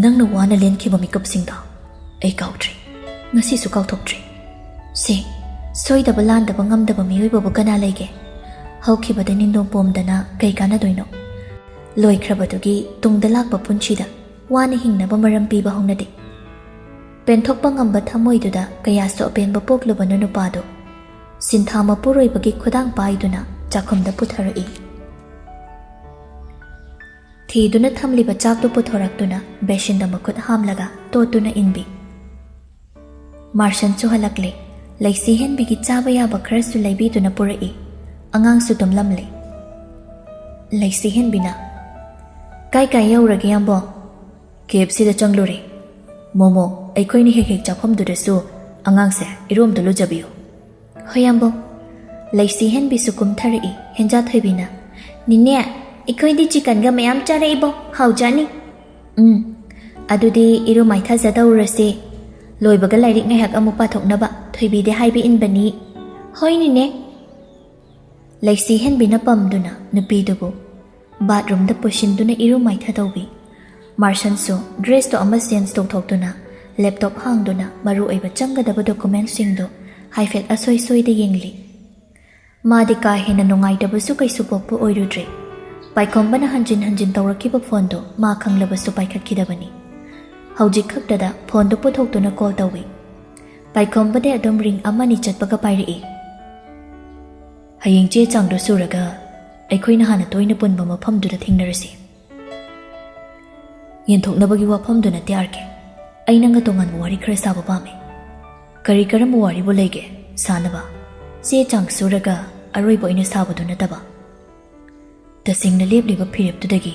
ꯅꯪꯅ ꯋꯥꯅ ꯂꯦꯟꯈꯤꯕ ꯃꯤꯀꯨꯞꯁꯤꯡꯗꯣ ꯑꯩ ꯀꯥꯎꯗ꯭ꯔꯤ, ꯉꯁꯤꯁꯨ ꯀꯥꯎꯊꯣꯛꯇ꯭ꯔꯤ꯫ ꯁꯦ, ꯁꯣꯏꯗꯕ ꯂꯥꯟꯗꯕ ꯉꯝꯗꯕ ꯃꯤꯑꯣꯏꯕꯕꯨ ꯀꯅꯥ ꯂꯩꯒꯦ? ꯍꯧꯈꯤꯕꯗ ꯅꯤꯡꯗꯣꯡ ꯄꯣꯝꯗꯅ ꯀꯩ ꯀꯥꯟꯅꯗꯣꯏꯅꯣ? ꯂꯣꯏꯈ꯭ꯔꯕꯗꯨꯒꯤ ꯇꯨꯡꯗ ꯂꯥꯛꯄ ꯄꯨꯟꯁꯤꯗ ꯋꯥꯅ ꯍꯤꯡꯅꯕ ꯃꯔꯝ ꯄꯤꯕ ꯍꯧꯅꯗꯦ꯫ ꯄꯦꯟꯊꯣꯛꯄ ꯉꯝꯕ ꯊꯃꯣꯏꯗꯨꯗ ꯀꯌꯥꯁꯨ ꯑꯄꯦꯟꯕ ꯄꯣꯛꯂꯨꯕꯅꯣ ꯅꯨꯄꯥꯗꯣ꯫ ꯁꯤꯟꯊꯥ ꯃꯄꯨꯔꯣꯏꯕꯒꯤ ꯈꯨꯗꯥꯡ ꯄꯥꯏꯗꯨꯅ ꯆꯥꯛꯈꯨꯝꯗ ꯄꯨꯊꯔꯛꯏ꯫ ꯊꯤꯗꯨꯅ ꯊꯝꯂꯤꯕ ꯆꯥꯛꯇꯨ ꯄꯨꯊꯣꯔꯛꯇꯨꯅ ꯕꯦꯁꯤꯟꯗ ꯃꯈꯨꯠ ꯍꯥꯝꯂꯒ ꯇꯣꯠꯇꯨꯅ ꯏꯟꯕꯤ꯫ ꯃꯥꯔꯁꯟꯁꯨ ꯍꯜꯂꯛꯂꯦ꯫ ꯂꯩꯁꯤ ꯍꯦꯟꯕꯤꯒꯤ ꯆꯥꯕ ꯌꯥꯕ ꯈꯔꯁꯨ ꯂꯩꯕꯤꯗꯨꯅ ꯄꯨꯔꯛꯏ꯫ ꯑꯉꯥꯡꯁꯨ ꯇꯨꯝꯂꯝꯂꯦ꯫ ꯂꯩꯁꯤ ꯍꯦꯟꯕꯤꯅ, "ꯀꯥꯏ ꯀꯥꯏ ꯌꯧꯔꯒꯦ, ꯌꯥꯝꯕꯣ?" "ꯀꯦ ꯑꯦꯐ ꯁꯤꯗ ꯆꯪꯂꯨꯔꯦ꯫ ꯃꯣꯃꯣ, ꯑꯩꯈꯣꯏꯅ ꯍꯦꯛ ꯍꯦꯛ ꯆꯥꯐꯝꯗꯨꯗꯁꯨ ꯑꯉꯥꯡꯁꯦ ꯏꯔꯣꯝꯗ ꯂꯨꯖꯕꯤꯌꯨ꯫" "ꯍꯣꯏ, ꯌꯥꯝꯕꯣ꯫" ꯂꯩꯁꯤ ꯍꯦꯟꯕꯤꯁꯨ ꯀꯨꯝꯊꯔꯛꯏ꯫ ꯍꯦꯟꯖꯥ ꯊꯣꯏꯕꯤꯅ, "ꯅꯤꯅꯦ, ꯑꯩꯈꯣꯏꯗꯤ ꯆꯤꯀꯟꯒ ꯃꯌꯥꯝ ꯆꯥꯔꯛꯏꯕꯣ, ꯍꯥꯎꯖꯥꯅꯤ꯫" "ꯎꯝ, ꯑꯗꯨꯗꯤ ꯏꯔꯨ ꯃꯥꯏꯊꯖ ꯇꯧꯔꯨꯔꯁꯤ꯫ ꯂꯣꯏꯕꯒ ꯂꯥꯏꯔꯤꯛ ꯉꯥꯏꯍꯥꯛ ꯑꯃꯨꯛ ꯄꯥꯊꯣꯛꯅꯕ ꯊꯣꯏꯕꯤꯗꯤ ꯍꯥꯏꯕ ꯏꯟꯕꯅꯤ꯫" "ꯍꯣꯏ, ꯅꯤꯅꯦ꯫" ꯂꯩꯁꯤ ꯍꯦꯟꯕꯤꯅ ꯄꯝꯗꯨꯅ ꯅꯨꯄꯤꯗꯨꯕꯨ ꯕꯥꯠꯔꯨꯝꯗ ꯄꯨꯁꯤꯟꯗꯨꯅ ꯏꯔꯨ ꯃꯥꯏꯊ ꯇꯧꯕꯤ꯫ ꯃꯥꯔꯁꯟꯁꯨ ꯗ꯭ꯔꯦꯁꯇꯣ ꯑꯃ ꯆꯦꯟꯖ ꯇꯧꯊꯣꯛꯇꯨꯅ ꯂꯦꯞꯇꯣꯞ ꯍꯥꯡꯗꯨꯅ ꯃꯔꯨꯑꯣꯏꯕ ꯆꯪꯒꯗꯕ ꯗꯣꯀꯨꯃꯦꯟꯁꯤꯡꯗꯨ ꯍꯥꯏꯐꯦꯠ ꯑꯁꯣꯏ ꯁꯣꯏꯗ ꯌꯦꯡꯂꯤ꯫ ꯃꯥꯗꯤ ꯀꯥ ꯍꯦꯟꯅ ꯅꯨꯡꯉꯥꯏꯇꯕꯁꯨ ꯀꯩꯁꯨ ꯄꯣꯛꯄ ꯑꯣꯏꯔꯨꯗ꯭ꯔꯦ꯫ ꯄꯥꯏꯈꯣꯝꯕꯅ ꯍꯟꯖꯤꯟ ꯍꯟꯖꯤꯟ ꯇꯧꯔꯛꯈꯤꯕ ꯐꯣꯟꯗꯣ ꯃꯥ ꯈꯪꯂꯕꯁꯨ ꯄꯥꯏꯈꯠꯈꯤꯗꯕꯅꯤ꯫ ꯍꯧꯖꯤꯛ ꯈꯛꯇꯗ ꯐꯣꯟꯗꯨ ꯄꯨꯊꯣꯛꯇꯨꯅ ꯀꯣꯜ ꯇꯧꯏ꯫ ꯄꯥꯏꯈꯣꯝꯕꯗꯤ ꯑꯗꯨꯝ ꯔꯤꯡ ꯑꯃꯅꯤ ꯆꯠꯄꯒ ꯄꯥꯏꯔꯛꯏ꯫ "ꯍꯌꯦꯡ ꯆꯦ ꯆꯥꯡꯗꯣ ꯁꯨꯔꯒ ꯑꯩꯈꯣꯏꯅ ꯍꯥꯟꯅ ꯇꯣꯏꯅ ꯄꯨꯟꯕ ꯃꯐꯝꯗꯨꯗ ꯊꯦꯡꯅꯔꯁꯤ꯫ ꯌꯦꯟꯊꯣꯛꯅꯕꯒꯤ ꯋꯥꯐꯝꯗꯨ ꯅꯠꯇꯦ, ꯑꯥꯔ ꯀꯦ꯫ ꯑꯩ ꯅꯪꯒ ꯇꯣꯉꯥꯟꯕ ꯋꯥꯔꯤ ꯈꯔ ꯁꯥꯕ ꯄꯥꯝꯃꯤ꯫" "ꯀꯔꯤ ꯀꯔꯝꯕ ꯋꯥꯔꯤꯕꯨ ꯂꯩꯒꯦ ꯁꯥꯅꯕ?" "ꯆꯦ ꯆꯥꯡ ꯁꯨꯔꯒ ꯑꯔꯣꯏꯕ ꯑꯣꯏꯅ ꯁꯥꯕꯗꯨ ꯅꯠꯇꯕ꯫ ꯇꯁꯦꯡꯅ ꯂꯦꯞꯂꯤꯕ ꯐꯤꯔꯦꯞꯇꯨꯗꯒꯤ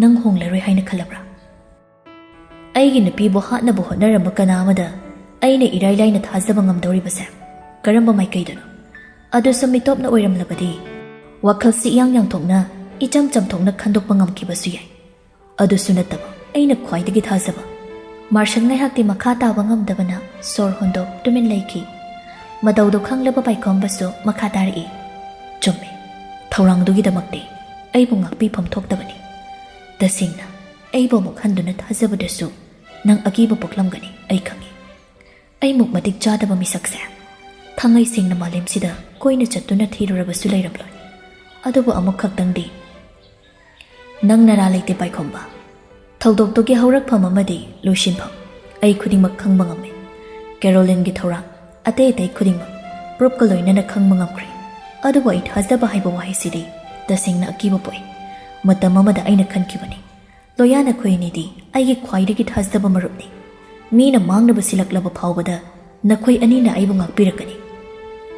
ꯅꯪ ꯍꯣꯡꯂꯔꯣꯏ ꯍꯥꯏꯅ ꯈꯜꯂꯕ꯭ꯔꯥ?" ꯑꯩꯒꯤ ꯅꯨꯄꯤꯕꯨ ꯍꯥꯠꯅꯕ ꯍꯣꯠꯅꯔꯝꯕ ꯀꯅꯥ ꯑꯃꯗ ꯑꯩꯅ ꯏꯔꯥꯏ ꯂꯥꯏꯅ ꯊꯥꯖꯕ ꯉꯝꯗꯧꯔꯤꯕꯁꯦ ꯀꯔꯝꯕ ꯃꯥꯏꯀꯩꯗꯅꯣ? ꯑꯗꯨꯁꯨ ꯃꯤꯇꯣꯞꯅ ꯑꯣꯏꯔꯝꯂꯕꯗꯤ ꯋꯥꯈꯜꯁꯤ ꯏꯌꯥꯡ ꯌꯥꯡꯊꯣꯛꯅ, ꯏꯆꯝ ꯆꯝꯊꯣꯛꯅ ꯈꯟꯗꯣꯛꯄ ꯉꯝꯈꯤꯕꯁꯨ ꯌꯥꯏ꯫ ꯑꯗꯨꯁꯨ ꯅꯠꯇꯕ ꯑꯩꯅ ꯈ꯭ꯋꯥꯏꯗꯒꯤ ꯊꯥꯖꯕ꯫ ꯃꯥꯔꯁꯟ ꯉꯥꯏꯍꯥꯛꯇꯤ ꯃꯈꯥ ꯇꯥꯕ ꯉꯝꯗꯕꯅ ꯁꯣꯔ ꯍꯣꯟꯗꯣꯛ ꯇꯨꯃꯤꯟ ꯂꯩꯈꯤ꯫ ꯃꯇꯧꯗꯨ ꯈꯪꯂꯕ ꯄꯥꯏꯈꯣꯝꯕꯁꯨ ꯃꯈꯥ ꯇꯥꯔꯛꯏ꯫ "ꯆꯨꯝꯃꯤ꯫ ꯊꯧꯔꯥꯡꯗꯨꯒꯤꯗꯃꯛꯇꯤ ꯑꯩꯕꯨ ꯉꯥꯛꯄꯤꯐꯝ ꯊꯣꯛꯇꯕꯅꯤ꯫ ꯇꯁꯦꯡꯅ ꯑꯩꯕꯨ ꯑꯃꯨꯛ ꯍꯟꯗꯨꯅ ꯊꯥꯖꯕꯗꯁꯨ ꯅꯪ ꯑꯀꯤꯕ ꯄꯣꯛꯂꯝꯒꯅꯤ, ꯑꯩ ꯈꯪꯏ꯫ ꯑꯩꯃꯨꯛ ꯃꯇꯤꯛ ꯆꯥꯗꯕ ꯃꯤꯁꯛꯁꯦ ꯊꯥꯡꯉꯩ ꯁꯦꯡꯅ ꯃꯥꯂꯦꯝꯁꯤꯗ ꯀꯣꯏꯅ ꯆꯠꯇꯨꯅ ꯊꯤꯔꯨꯔꯕꯁꯨ ꯂꯩꯔꯝꯂꯣꯏ꯫ ꯑꯗꯨꯕꯨ ꯑꯃꯨꯛ ꯈꯛꯇꯪꯗꯤ ꯅꯪ ꯅꯔꯥ ꯂꯩꯇꯦ ꯄꯥꯏꯈꯣꯝꯕ꯫ ꯊꯧꯗꯣꯛꯇꯨꯒꯤ ꯍꯧꯔꯛꯐꯝ ꯑꯃꯗꯤ ꯂꯣꯏꯁꯤꯟꯐꯝ ꯑꯩ ꯈꯨꯗꯤꯡꯃꯛ ꯈꯪꯕ ꯉꯝꯃꯤ꯫ ꯀꯦꯔꯣꯂꯤꯟꯒꯤ ꯊꯧꯔꯥꯡ, ꯑꯇꯩ ꯑꯇꯩ ꯈꯨꯗꯤꯡꯃꯛ ꯄ꯭ꯔꯨꯞꯀ ꯂꯣꯏꯅꯅ ꯈꯪꯕ ꯉꯝꯈ꯭ꯔꯦ꯫ ꯑꯗꯨꯕꯨ ꯑꯩ ꯊꯥꯖꯕ ꯍꯥꯏꯕ ꯋꯥꯍꯩꯁꯤꯗꯤ ꯇꯁꯦꯡꯅ ꯑꯀꯤꯕ ꯄꯣꯛꯏ꯫ ꯃꯇꯝ ꯑꯃꯗ ꯑꯩꯅ ꯈꯟꯈꯤꯕꯅꯤ, ꯂꯣꯌꯥ, ꯅꯈꯣꯏ ꯑꯅꯤꯗꯤ ꯑꯩꯒꯤ ꯈ꯭ꯋꯥꯏꯗꯒꯤ ꯊꯥꯖꯗꯕ ꯃꯔꯨꯞꯅꯤ꯫ ꯃꯤꯅ ꯃꯥꯡꯅꯕ ꯁꯤꯜꯂꯛꯂꯕ ꯐꯥꯎꯕꯗ ꯅꯈꯣꯏ ꯑꯅꯤꯅ ꯑꯩꯕꯨ ꯉꯥꯛꯄꯤꯔꯛꯀꯅꯤ꯫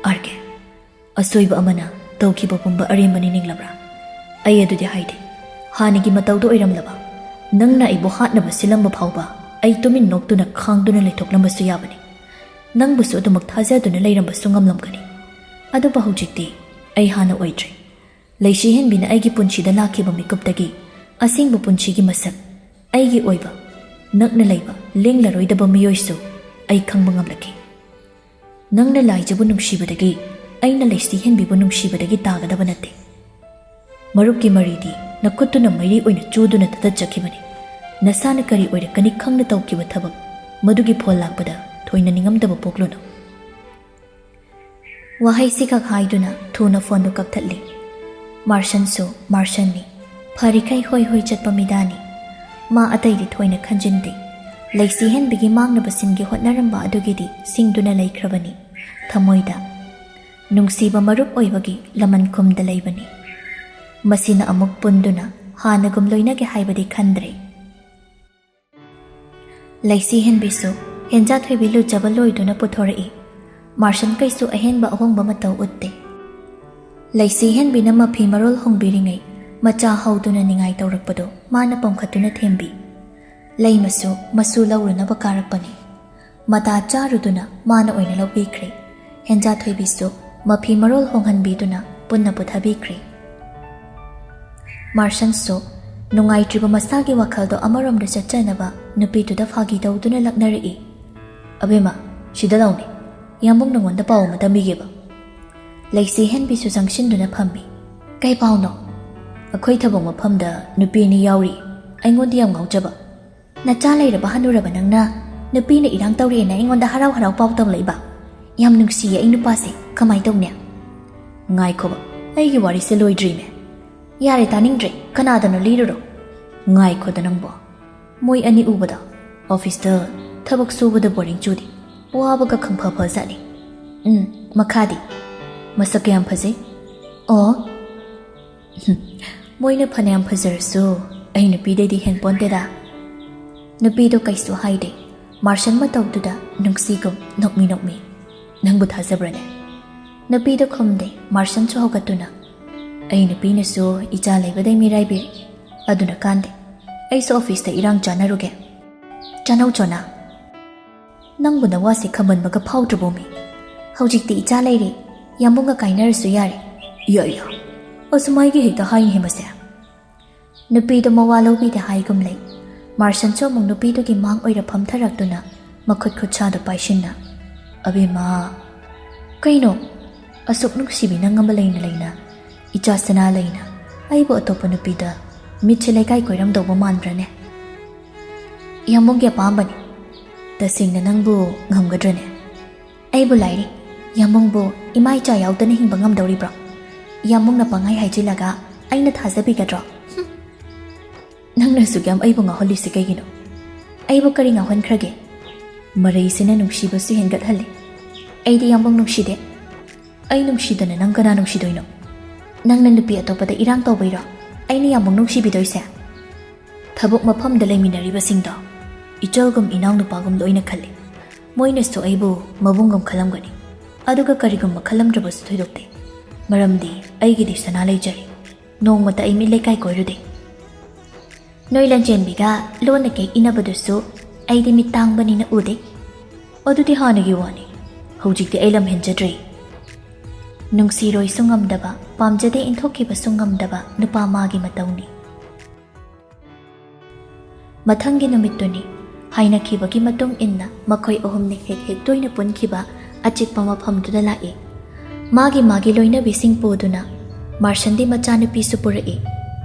ꯑꯥꯔ ꯀꯦ, ꯑꯁꯣꯏꯕ ꯑꯃꯅ ꯇꯧꯈꯤꯕ ꯄꯨꯝꯕ ꯑꯔꯦꯝꯕꯅꯤ ꯅꯤꯡꯂꯕ꯭ꯔꯥ? ꯑꯩ ꯑꯗꯨꯗꯤ ꯍꯥꯏꯗꯦ꯫ ꯍꯥꯟꯅꯒꯤ ꯃꯇꯧꯗꯨ ꯑꯣꯏꯔꯝꯂꯕ, ꯅꯪꯅ ꯑꯩꯕꯨ ꯍꯥꯠꯅꯕ ꯁꯤꯜꯂꯝꯕ ꯐꯥꯎꯕ ꯑꯩ ꯇꯨꯃꯤꯟ ꯅꯣꯛꯇꯨꯅ ꯈꯥꯡꯗꯨꯅ ꯂꯩꯊꯣꯛꯂꯝꯕꯁꯨ ꯌꯥꯕꯅꯤ꯫ ꯅꯪꯕꯨꯁꯨ ꯑꯗꯨꯃꯛ ꯊꯥꯖꯗꯨꯅ ꯂꯩꯔꯝꯕꯁꯨ ꯉꯝꯂꯝꯒꯅꯤ꯫ ꯑꯗꯨꯕꯨ ꯍꯧꯖꯤꯛꯇꯤ ꯑꯩ ꯍꯥꯟꯅ ꯑꯣꯏꯗ꯭ꯔꯦ꯫ ꯂꯩꯁꯤꯍꯦꯟꯕꯤꯅ ꯑꯩꯒꯤ ꯄꯨꯟꯁꯤꯗ ꯂꯥꯛꯈꯤꯕ ꯃꯤꯀꯨꯞꯇꯒꯤ ꯑꯁꯦꯡꯕ ꯄꯨꯟꯁꯤꯒꯤ ꯃꯁꯛ, ꯑꯩꯒꯤ ꯑꯣꯏꯕ, ꯅꯛꯅ ꯂꯩꯕ, ꯂꯦꯡꯂꯔꯣꯏꯗꯕ ꯃꯤꯑꯣꯏꯁꯨ ꯑꯩ ꯈꯪꯕ ꯉꯝꯂꯛꯈꯤ꯫ ꯅꯪꯅ ꯂꯥꯏꯖꯕꯨ ꯅꯨꯡꯁꯤꯕꯗꯒꯤ, ꯑꯩꯅ ꯂꯩꯁꯤꯍꯦꯟꯕꯤꯕꯨ ꯅꯨꯡꯁꯤꯕꯗꯒꯤ ꯇꯥꯒꯗꯕ ꯅꯠꯇꯦ꯫ ꯃꯔꯨꯞꯀꯤ ꯃꯔꯤꯗꯤ ꯅꯈꯨꯠꯇꯨꯅ ꯃꯩꯔꯤ ꯑꯣꯏꯅ ꯆꯨꯗꯨꯅ ꯊꯗꯠꯆꯈꯤꯕꯅꯤ꯫ ꯅꯁꯥꯅ ꯀꯔꯤ ꯑꯣꯏꯔꯛꯀꯅꯤ ꯈꯪꯅ ꯇꯧꯈꯤꯕ ꯊꯕꯛ, ꯃꯗꯨꯒꯤ ꯐꯣꯜ ꯂꯥꯛꯄꯗ ꯊꯣꯏꯅ ꯅꯤꯡꯉꯝꯗꯕ ꯄꯣꯛꯂꯨꯅꯨ꯫ ꯋꯥꯍꯩꯁꯤꯈꯛ ꯍꯥꯏꯗꯨꯅ ꯊꯨꯅ ꯐꯣꯟꯗꯨ ꯀꯛꯊꯠꯂꯤ꯫ ꯃꯥꯔꯁꯟꯁꯨ ꯃꯥꯔꯁꯟꯅꯤ꯫ ꯐꯔꯤꯈꯩ ꯍꯣꯏ ꯍꯣꯏ ꯆꯠꯄ ꯃꯤꯗꯥꯅꯤ꯫ ꯃꯥ ꯑꯇꯩꯗꯤ ꯊꯣꯏꯅ ꯈꯟꯖꯤꯟꯗꯦ꯫ ꯂꯩꯁꯤꯍꯦꯟꯕꯤꯒꯤ ꯃꯥꯡꯅꯕ ꯁꯤꯟꯒꯦ ꯍꯣꯠꯅꯔꯝꯕ ꯑꯗꯨꯒꯤꯗꯤ ꯁꯤꯡꯗꯨꯅ ꯂꯩꯈ꯭ꯔꯕꯅꯤ꯫ ꯊꯃꯣꯏꯗ ꯅꯨꯡꯁꯤꯕ ꯃꯔꯨꯞ ꯑꯣꯏꯕꯒꯤ ꯂꯃꯟ ꯈꯨꯝꯗ ꯂꯩꯕꯅꯤ꯫ ꯃꯁꯤꯅ ꯑꯃꯨꯛ ꯄꯨꯟꯗꯨꯅ ꯍꯥꯟꯅꯒꯨꯝ ꯂꯣꯏꯅꯒꯦ ꯍꯥꯏꯕꯗꯤ ꯈꯟꯗ꯭ꯔꯦ꯫ ꯂꯩꯁꯤꯍꯦꯟꯕꯤꯁꯨ ꯍꯦꯟꯖꯥ ꯊꯣꯏꯕꯤ ꯂꯨꯖꯕ ꯂꯣꯏꯗꯨꯅ ꯄꯨꯊꯣꯔꯛꯏ꯫ ꯃꯥꯔꯁꯟ ꯀꯩꯁꯨ ꯑꯍꯦꯟꯕ ꯑꯍꯣꯡꯕ ꯃꯇꯧ ꯎꯠꯇꯦ꯫ ꯂꯩꯁꯤꯍꯦꯟꯕꯤꯅ ꯃꯐꯤ ꯃꯔꯣꯜ ꯍꯣꯡꯕꯤꯔꯤꯉꯩ ꯃꯆꯥ ꯍꯧꯗꯨꯅ ꯅꯤꯡꯉꯥꯏ ꯇꯧꯔꯛꯄꯗꯨ ꯃꯥꯅ ꯄꯣꯝꯈꯠꯇꯨꯅ ꯊꯦꯝꯕꯤ꯫ ꯂꯩꯃꯁꯨ ꯃꯁꯨ ꯂꯧꯔꯨꯅꯕ ꯀꯥꯔꯛꯄꯅꯤ꯫ ꯃꯇꯥ ꯆꯥꯔꯨꯗꯨꯅ ꯃꯥꯅ ꯑꯣꯏꯅ ꯂꯧꯕꯤꯈ꯭ꯔꯦ꯫ ꯍꯦꯟꯖꯥ ꯊꯣꯏꯕꯤꯁꯨ ꯃꯐꯤ ꯃꯔꯣꯜ ꯍꯣꯡꯍꯟꯕꯤꯗꯨꯅ ꯄꯨꯟꯅ ꯄꯨꯊꯕꯤꯈ꯭ꯔꯦ꯫ ꯃꯥꯔꯁꯟꯁꯨ ꯅꯨꯡꯉꯥꯏꯇ꯭ꯔꯤꯕ ꯃꯁꯥꯒꯤ ꯋꯥꯈꯜꯗꯣ ꯑꯃꯔꯣꯝꯗ ꯆꯠꯆꯅꯕ ꯅꯨꯄꯤꯗꯨꯗ ꯐꯥꯒꯤ ꯇꯧꯗꯨꯅ ꯂꯛꯅꯔꯛꯏ꯫ "ꯑꯕꯦꯝꯃ, ꯁꯤꯗ ꯂꯥꯎꯅꯦ, ꯏꯌꯥꯝꯕꯨꯡ ꯅꯉꯣꯟꯗ ꯄꯥꯎ ꯑꯃ ꯇꯝꯕꯤꯒꯦꯕ꯫" ꯂꯩꯁꯤ ꯍꯦꯟꯕꯤꯁꯨ ꯆꯪꯁꯤꯟꯗꯨꯅ ꯐꯝꯃꯤ꯫ "ꯀꯩ ꯄꯥꯎꯅꯣ?" "ꯑꯩꯈꯣꯏ ꯊꯕꯛ ꯃꯐꯝꯗ ꯅꯨꯄꯤ ꯑꯅꯤ ꯌꯥꯎꯔꯤ, ꯑꯩꯉꯣꯟꯗ ꯌꯥꯝ ꯉꯥꯎꯖꯕ꯫" "ꯅꯆꯥ ꯂꯩꯔꯕ ꯍꯅꯨꯔꯕ ꯅꯪꯅ ꯅꯨꯄꯤꯅ ꯏꯔꯥꯡ ꯇꯧꯔꯛꯑꯦꯅ ꯑꯩꯉꯣꯟꯗ ꯍꯔꯥꯎ ꯍꯔꯥꯎ ꯄꯥꯎ ꯇꯝꯂꯛꯏꯕ? ꯌꯥꯝ ꯅꯨꯡꯁꯤꯌꯦ ꯑꯩ ꯅꯨꯄꯥꯁꯦ, ꯀꯃꯥꯏ ꯇꯧꯅꯤ?" "ꯉꯥꯏꯈꯣꯕ, ꯑꯩꯒꯤ ꯋꯥꯔꯤꯁꯦ ꯂꯣꯏꯗ꯭ꯔꯤꯃꯦ꯫" "ꯌꯥꯔꯦ, ꯇꯥꯅꯤꯡꯗ꯭ꯔꯦ, ꯀꯅꯥꯗꯅꯣ ꯂꯤꯔꯨꯔꯣ꯫" "ꯉꯥꯏꯈꯣꯗ ꯅꯪꯕꯣ, ꯃꯣꯏ ꯑꯅꯤ ꯎꯕꯗ ꯑꯣꯐꯤꯁꯇ ꯊꯕꯛ ꯁꯨꯕꯗ ꯕꯣꯔꯤꯡ ꯆꯨꯗꯦ, ꯋꯥꯕꯒ ꯈꯪꯐ ꯐꯖꯥꯠꯅꯤ꯫" "ꯎꯝ, ꯃꯈꯥꯗꯤ?" "ꯃꯁꯛ ꯀꯌꯥꯝ ꯐꯖꯩ?" "ꯑꯣ, ꯍꯨꯝ, ꯃꯣꯏꯅ ꯐꯅꯌꯥꯝ ꯐꯖꯔꯁꯨ ꯑꯩ ꯅꯨꯄꯤꯗꯩꯗꯤ ꯍꯦꯟꯄꯣꯟꯇꯦꯗ꯫" ꯅꯨꯄꯤꯗꯣ ꯀꯩꯁꯨ ꯍꯥꯏꯗꯦ꯫ ꯃꯥꯔꯁꯟ ꯃꯇꯧꯗꯨꯗ ꯅꯨꯡꯁꯤꯒꯨꯝ ꯅꯣꯛꯃꯤ ꯅꯣꯛꯃꯤ꯫ "ꯅꯪꯕꯨ ꯊꯥꯖꯕ꯭ꯔꯅꯦ?" ꯅꯨꯄꯤꯗꯣ ꯈꯨꯝꯗꯦ꯫ ꯃꯥꯔꯁꯟꯁꯨ ꯍꯧꯒꯠꯇꯨꯅ, "ꯑꯩ ꯅꯨꯄꯤꯅꯁꯨ ꯏꯆꯥ ꯂꯩꯕꯗꯩ ꯃꯤꯔꯥꯏꯕꯤꯔꯤ, ꯑꯗꯨꯅ ꯀꯥꯟꯗꯦ꯫ ꯑꯩꯁꯨ ꯑꯣꯐꯤꯁꯇ ꯏꯔꯥꯡ ꯆꯥꯟꯅꯔꯨꯒꯦ꯫" "ꯆꯥꯅꯧ ꯆꯣꯅꯥ, ꯅꯪꯕꯨ ꯅꯋꯥꯁꯦ ꯈꯝꯕꯟꯕꯒ ꯐꯥꯎꯗ꯭ꯔꯕꯣꯃꯤ? ꯍꯧꯖꯤꯛꯇꯤ ꯏꯆꯥ ꯂꯩꯔꯦ, ꯌꯥꯝꯕꯨꯡꯒ ꯀꯥꯏꯅꯔꯁꯨ ꯌꯥꯔꯦ꯫" "ꯌꯥ ꯌꯥ, ꯑꯁꯨꯃꯥꯏꯒ ꯍꯦꯛꯇ ꯍꯥꯏꯅꯦ ꯃꯁꯦ?" ꯅꯨꯄꯤꯗꯣ ꯃꯋꯥ ꯂꯧꯕꯤꯗꯦ ꯍꯥꯏꯒꯨꯝ ꯂꯩ꯫ ꯃꯥꯔꯁꯟꯁꯨ ꯑꯃꯨꯛ ꯅꯨꯄꯤꯗꯨꯒꯤ ꯃꯥꯡ ꯑꯣꯏꯔ ꯐꯝꯊꯔꯛꯇꯨꯅ ꯃꯈꯨꯠ ꯈꯨꯠꯁꯥꯗꯣ ꯄꯥꯏꯁꯤꯟꯅ, "ꯑꯕꯦꯝꯃ, ꯀꯩꯅꯣ? ꯑꯁꯨꯛ ꯅꯨꯡꯁꯤꯕꯤ ꯅꯪ ꯑꯃ ꯂꯩꯅ ꯂꯩꯅ, ꯏꯆꯥ ꯁꯅꯥ ꯂꯩꯅ, ꯑꯩꯕꯨ ꯑꯇꯣꯞꯄ ꯅꯨꯄꯤꯗ ꯃꯤꯠꯁꯦ ꯂꯩꯀꯥꯏ ꯀꯣꯏꯔꯝꯗꯧꯕ ꯃꯥꯟꯕ꯭ꯔꯅꯦ?" "ꯏꯌꯥꯝꯕꯨꯡꯒꯤ ꯑꯄꯥꯝꯕꯅꯤ꯫ ꯇꯁꯦꯡꯅ ꯅꯪꯕꯨ ꯉꯝꯒꯗ꯭ꯔꯅꯦ?" "ꯑꯩꯕꯨ ꯂꯥꯏꯔꯤ, ꯌꯥꯝꯕꯨꯡꯕꯨ ꯏꯃꯥ ꯏꯆꯥ ꯌꯥꯎꯗꯅ ꯍꯤꯡꯕ ꯉꯝꯗꯧꯔꯤꯕ꯭ꯔꯣ? ꯌꯥꯝꯕꯨꯡꯅ ꯄꯪꯍꯥꯏ ꯍꯥꯏꯖꯤꯜꯂꯒ ꯑꯩꯅ ꯊꯥꯖꯕꯤꯒꯗ꯭ꯔꯣ? ꯍꯨꯝ!" "ꯅꯪꯅ ꯑꯁꯨꯛ ꯌꯥꯝ ꯑꯩꯕꯨ ꯉꯥꯎꯍꯜꯂꯤꯁꯤ ꯀꯩꯒꯤꯅꯣ?" "ꯑꯩꯕꯨ ꯀꯔꯤ ꯉꯥꯎꯍꯟꯈ꯭ꯔꯒꯦ? ꯃꯔꯩꯁꯤꯅ ꯅꯨꯡꯁꯤꯕꯁꯨ ꯍꯦꯟꯒꯠꯍꯜꯂꯤ꯫ ꯑꯩꯗꯤ ꯌꯥꯝꯕꯨꯡ ꯅꯨꯡꯁꯤꯗꯦ꯫" "ꯑꯩ ꯅꯨꯡꯁꯤꯗꯅ ꯅꯪ ꯀꯅꯥ ꯅꯨꯡꯁꯤꯗꯣꯏꯅꯣ? ꯅꯪꯅ ꯅꯨꯄꯤ ꯑꯇꯣꯞꯄꯗ ꯏꯔꯥꯡ ꯇꯧꯕꯩꯔꯣ ꯑꯩꯅ ꯌꯥꯝꯕꯨꯡ ꯅꯨꯡꯁꯤꯕꯤꯗꯣꯏꯁꯦ?" "ꯊꯕꯛ ꯃꯐꯝꯗ ꯂꯩꯃꯤꯟꯅꯔꯤꯕꯁꯤꯡꯗꯣ ꯏꯆꯜꯒꯨꯝ ꯏꯅꯥꯎꯅꯨꯄꯥꯒꯨꯝ ꯂꯣꯏꯅ ꯈꯜꯂꯤ꯫ ꯃꯣꯏꯅꯁꯨ ꯑꯩꯕꯨ ꯃꯕꯨꯡꯒꯨꯝ ꯈꯜꯂꯝꯒꯅꯤ꯫ ꯑꯗꯨꯒ ꯀꯔꯤꯒꯨꯝꯕ ꯈꯜꯂꯝꯗ꯭ꯔꯕꯁꯨ ꯊꯣꯏꯗꯣꯛꯇꯦ, ꯃꯔꯝꯗꯤ ꯑꯩꯒꯤꯗꯤ ꯁꯅꯥ ꯂꯩꯖꯔꯦ꯫ ꯅꯣꯡꯃꯇ ꯑꯩ ꯃꯤꯠ ꯂꯩꯀꯥꯏ ꯀꯣꯏꯔꯨꯗꯦ꯫" ꯅꯣꯏ ꯂꯟꯆꯦꯟꯕꯤꯒ ꯂꯣꯟꯅ ꯀꯦꯛ ꯏꯟꯅꯕꯗꯨꯁꯨ ꯑꯩꯗꯤ ꯃꯤꯠ ꯇꯥꯡꯕꯅꯤꯅ ꯎꯗꯦ꯫ ꯑꯗꯨꯗꯤ ꯍꯥꯟꯅꯒꯤ ꯋꯥꯅꯤ꯫ ꯍꯧꯖꯤꯛꯇꯤ ꯑꯩ ꯂꯝ ꯍꯦꯟꯖꯗ꯭ꯔꯦ꯫ ꯅꯨꯡꯁꯤꯔꯣꯏꯁꯨ ꯉꯝꯗꯕ, ꯄꯥꯝꯖꯗꯦ ꯏꯟꯊꯣꯛꯈꯤꯕꯁꯨ ꯉꯝꯗꯕ ꯅꯨꯄꯥ ꯃꯥꯒꯤ ꯃꯇꯧꯅꯤ꯫ ꯃꯊꯪꯒꯤ ꯅꯨꯃꯤꯠꯇꯨꯅꯤ꯫ ꯍꯥꯏꯅꯈꯤꯕꯒꯤ ꯃꯇꯨꯡ ꯏꯟꯅ ꯃꯈꯣꯏ ꯑꯍꯨꯝꯅ ꯍꯦꯛ ꯍꯦꯛ ꯇꯣꯏꯅ ꯄꯨꯟꯈꯤꯕ ꯑꯆꯤꯛꯄ ꯃꯐꯝꯗꯨꯗ ꯂꯥꯛꯏ꯫ ꯃꯥꯒꯤ ꯃꯥꯒꯤ ꯂꯣꯏꯅꯕꯤꯁꯤꯡ ꯄꯨꯗꯨꯅ ꯃꯥꯔꯁꯟꯗꯤ ꯃꯆꯥꯅꯨꯄꯤꯁꯨ ꯄꯨꯔꯛꯏ꯫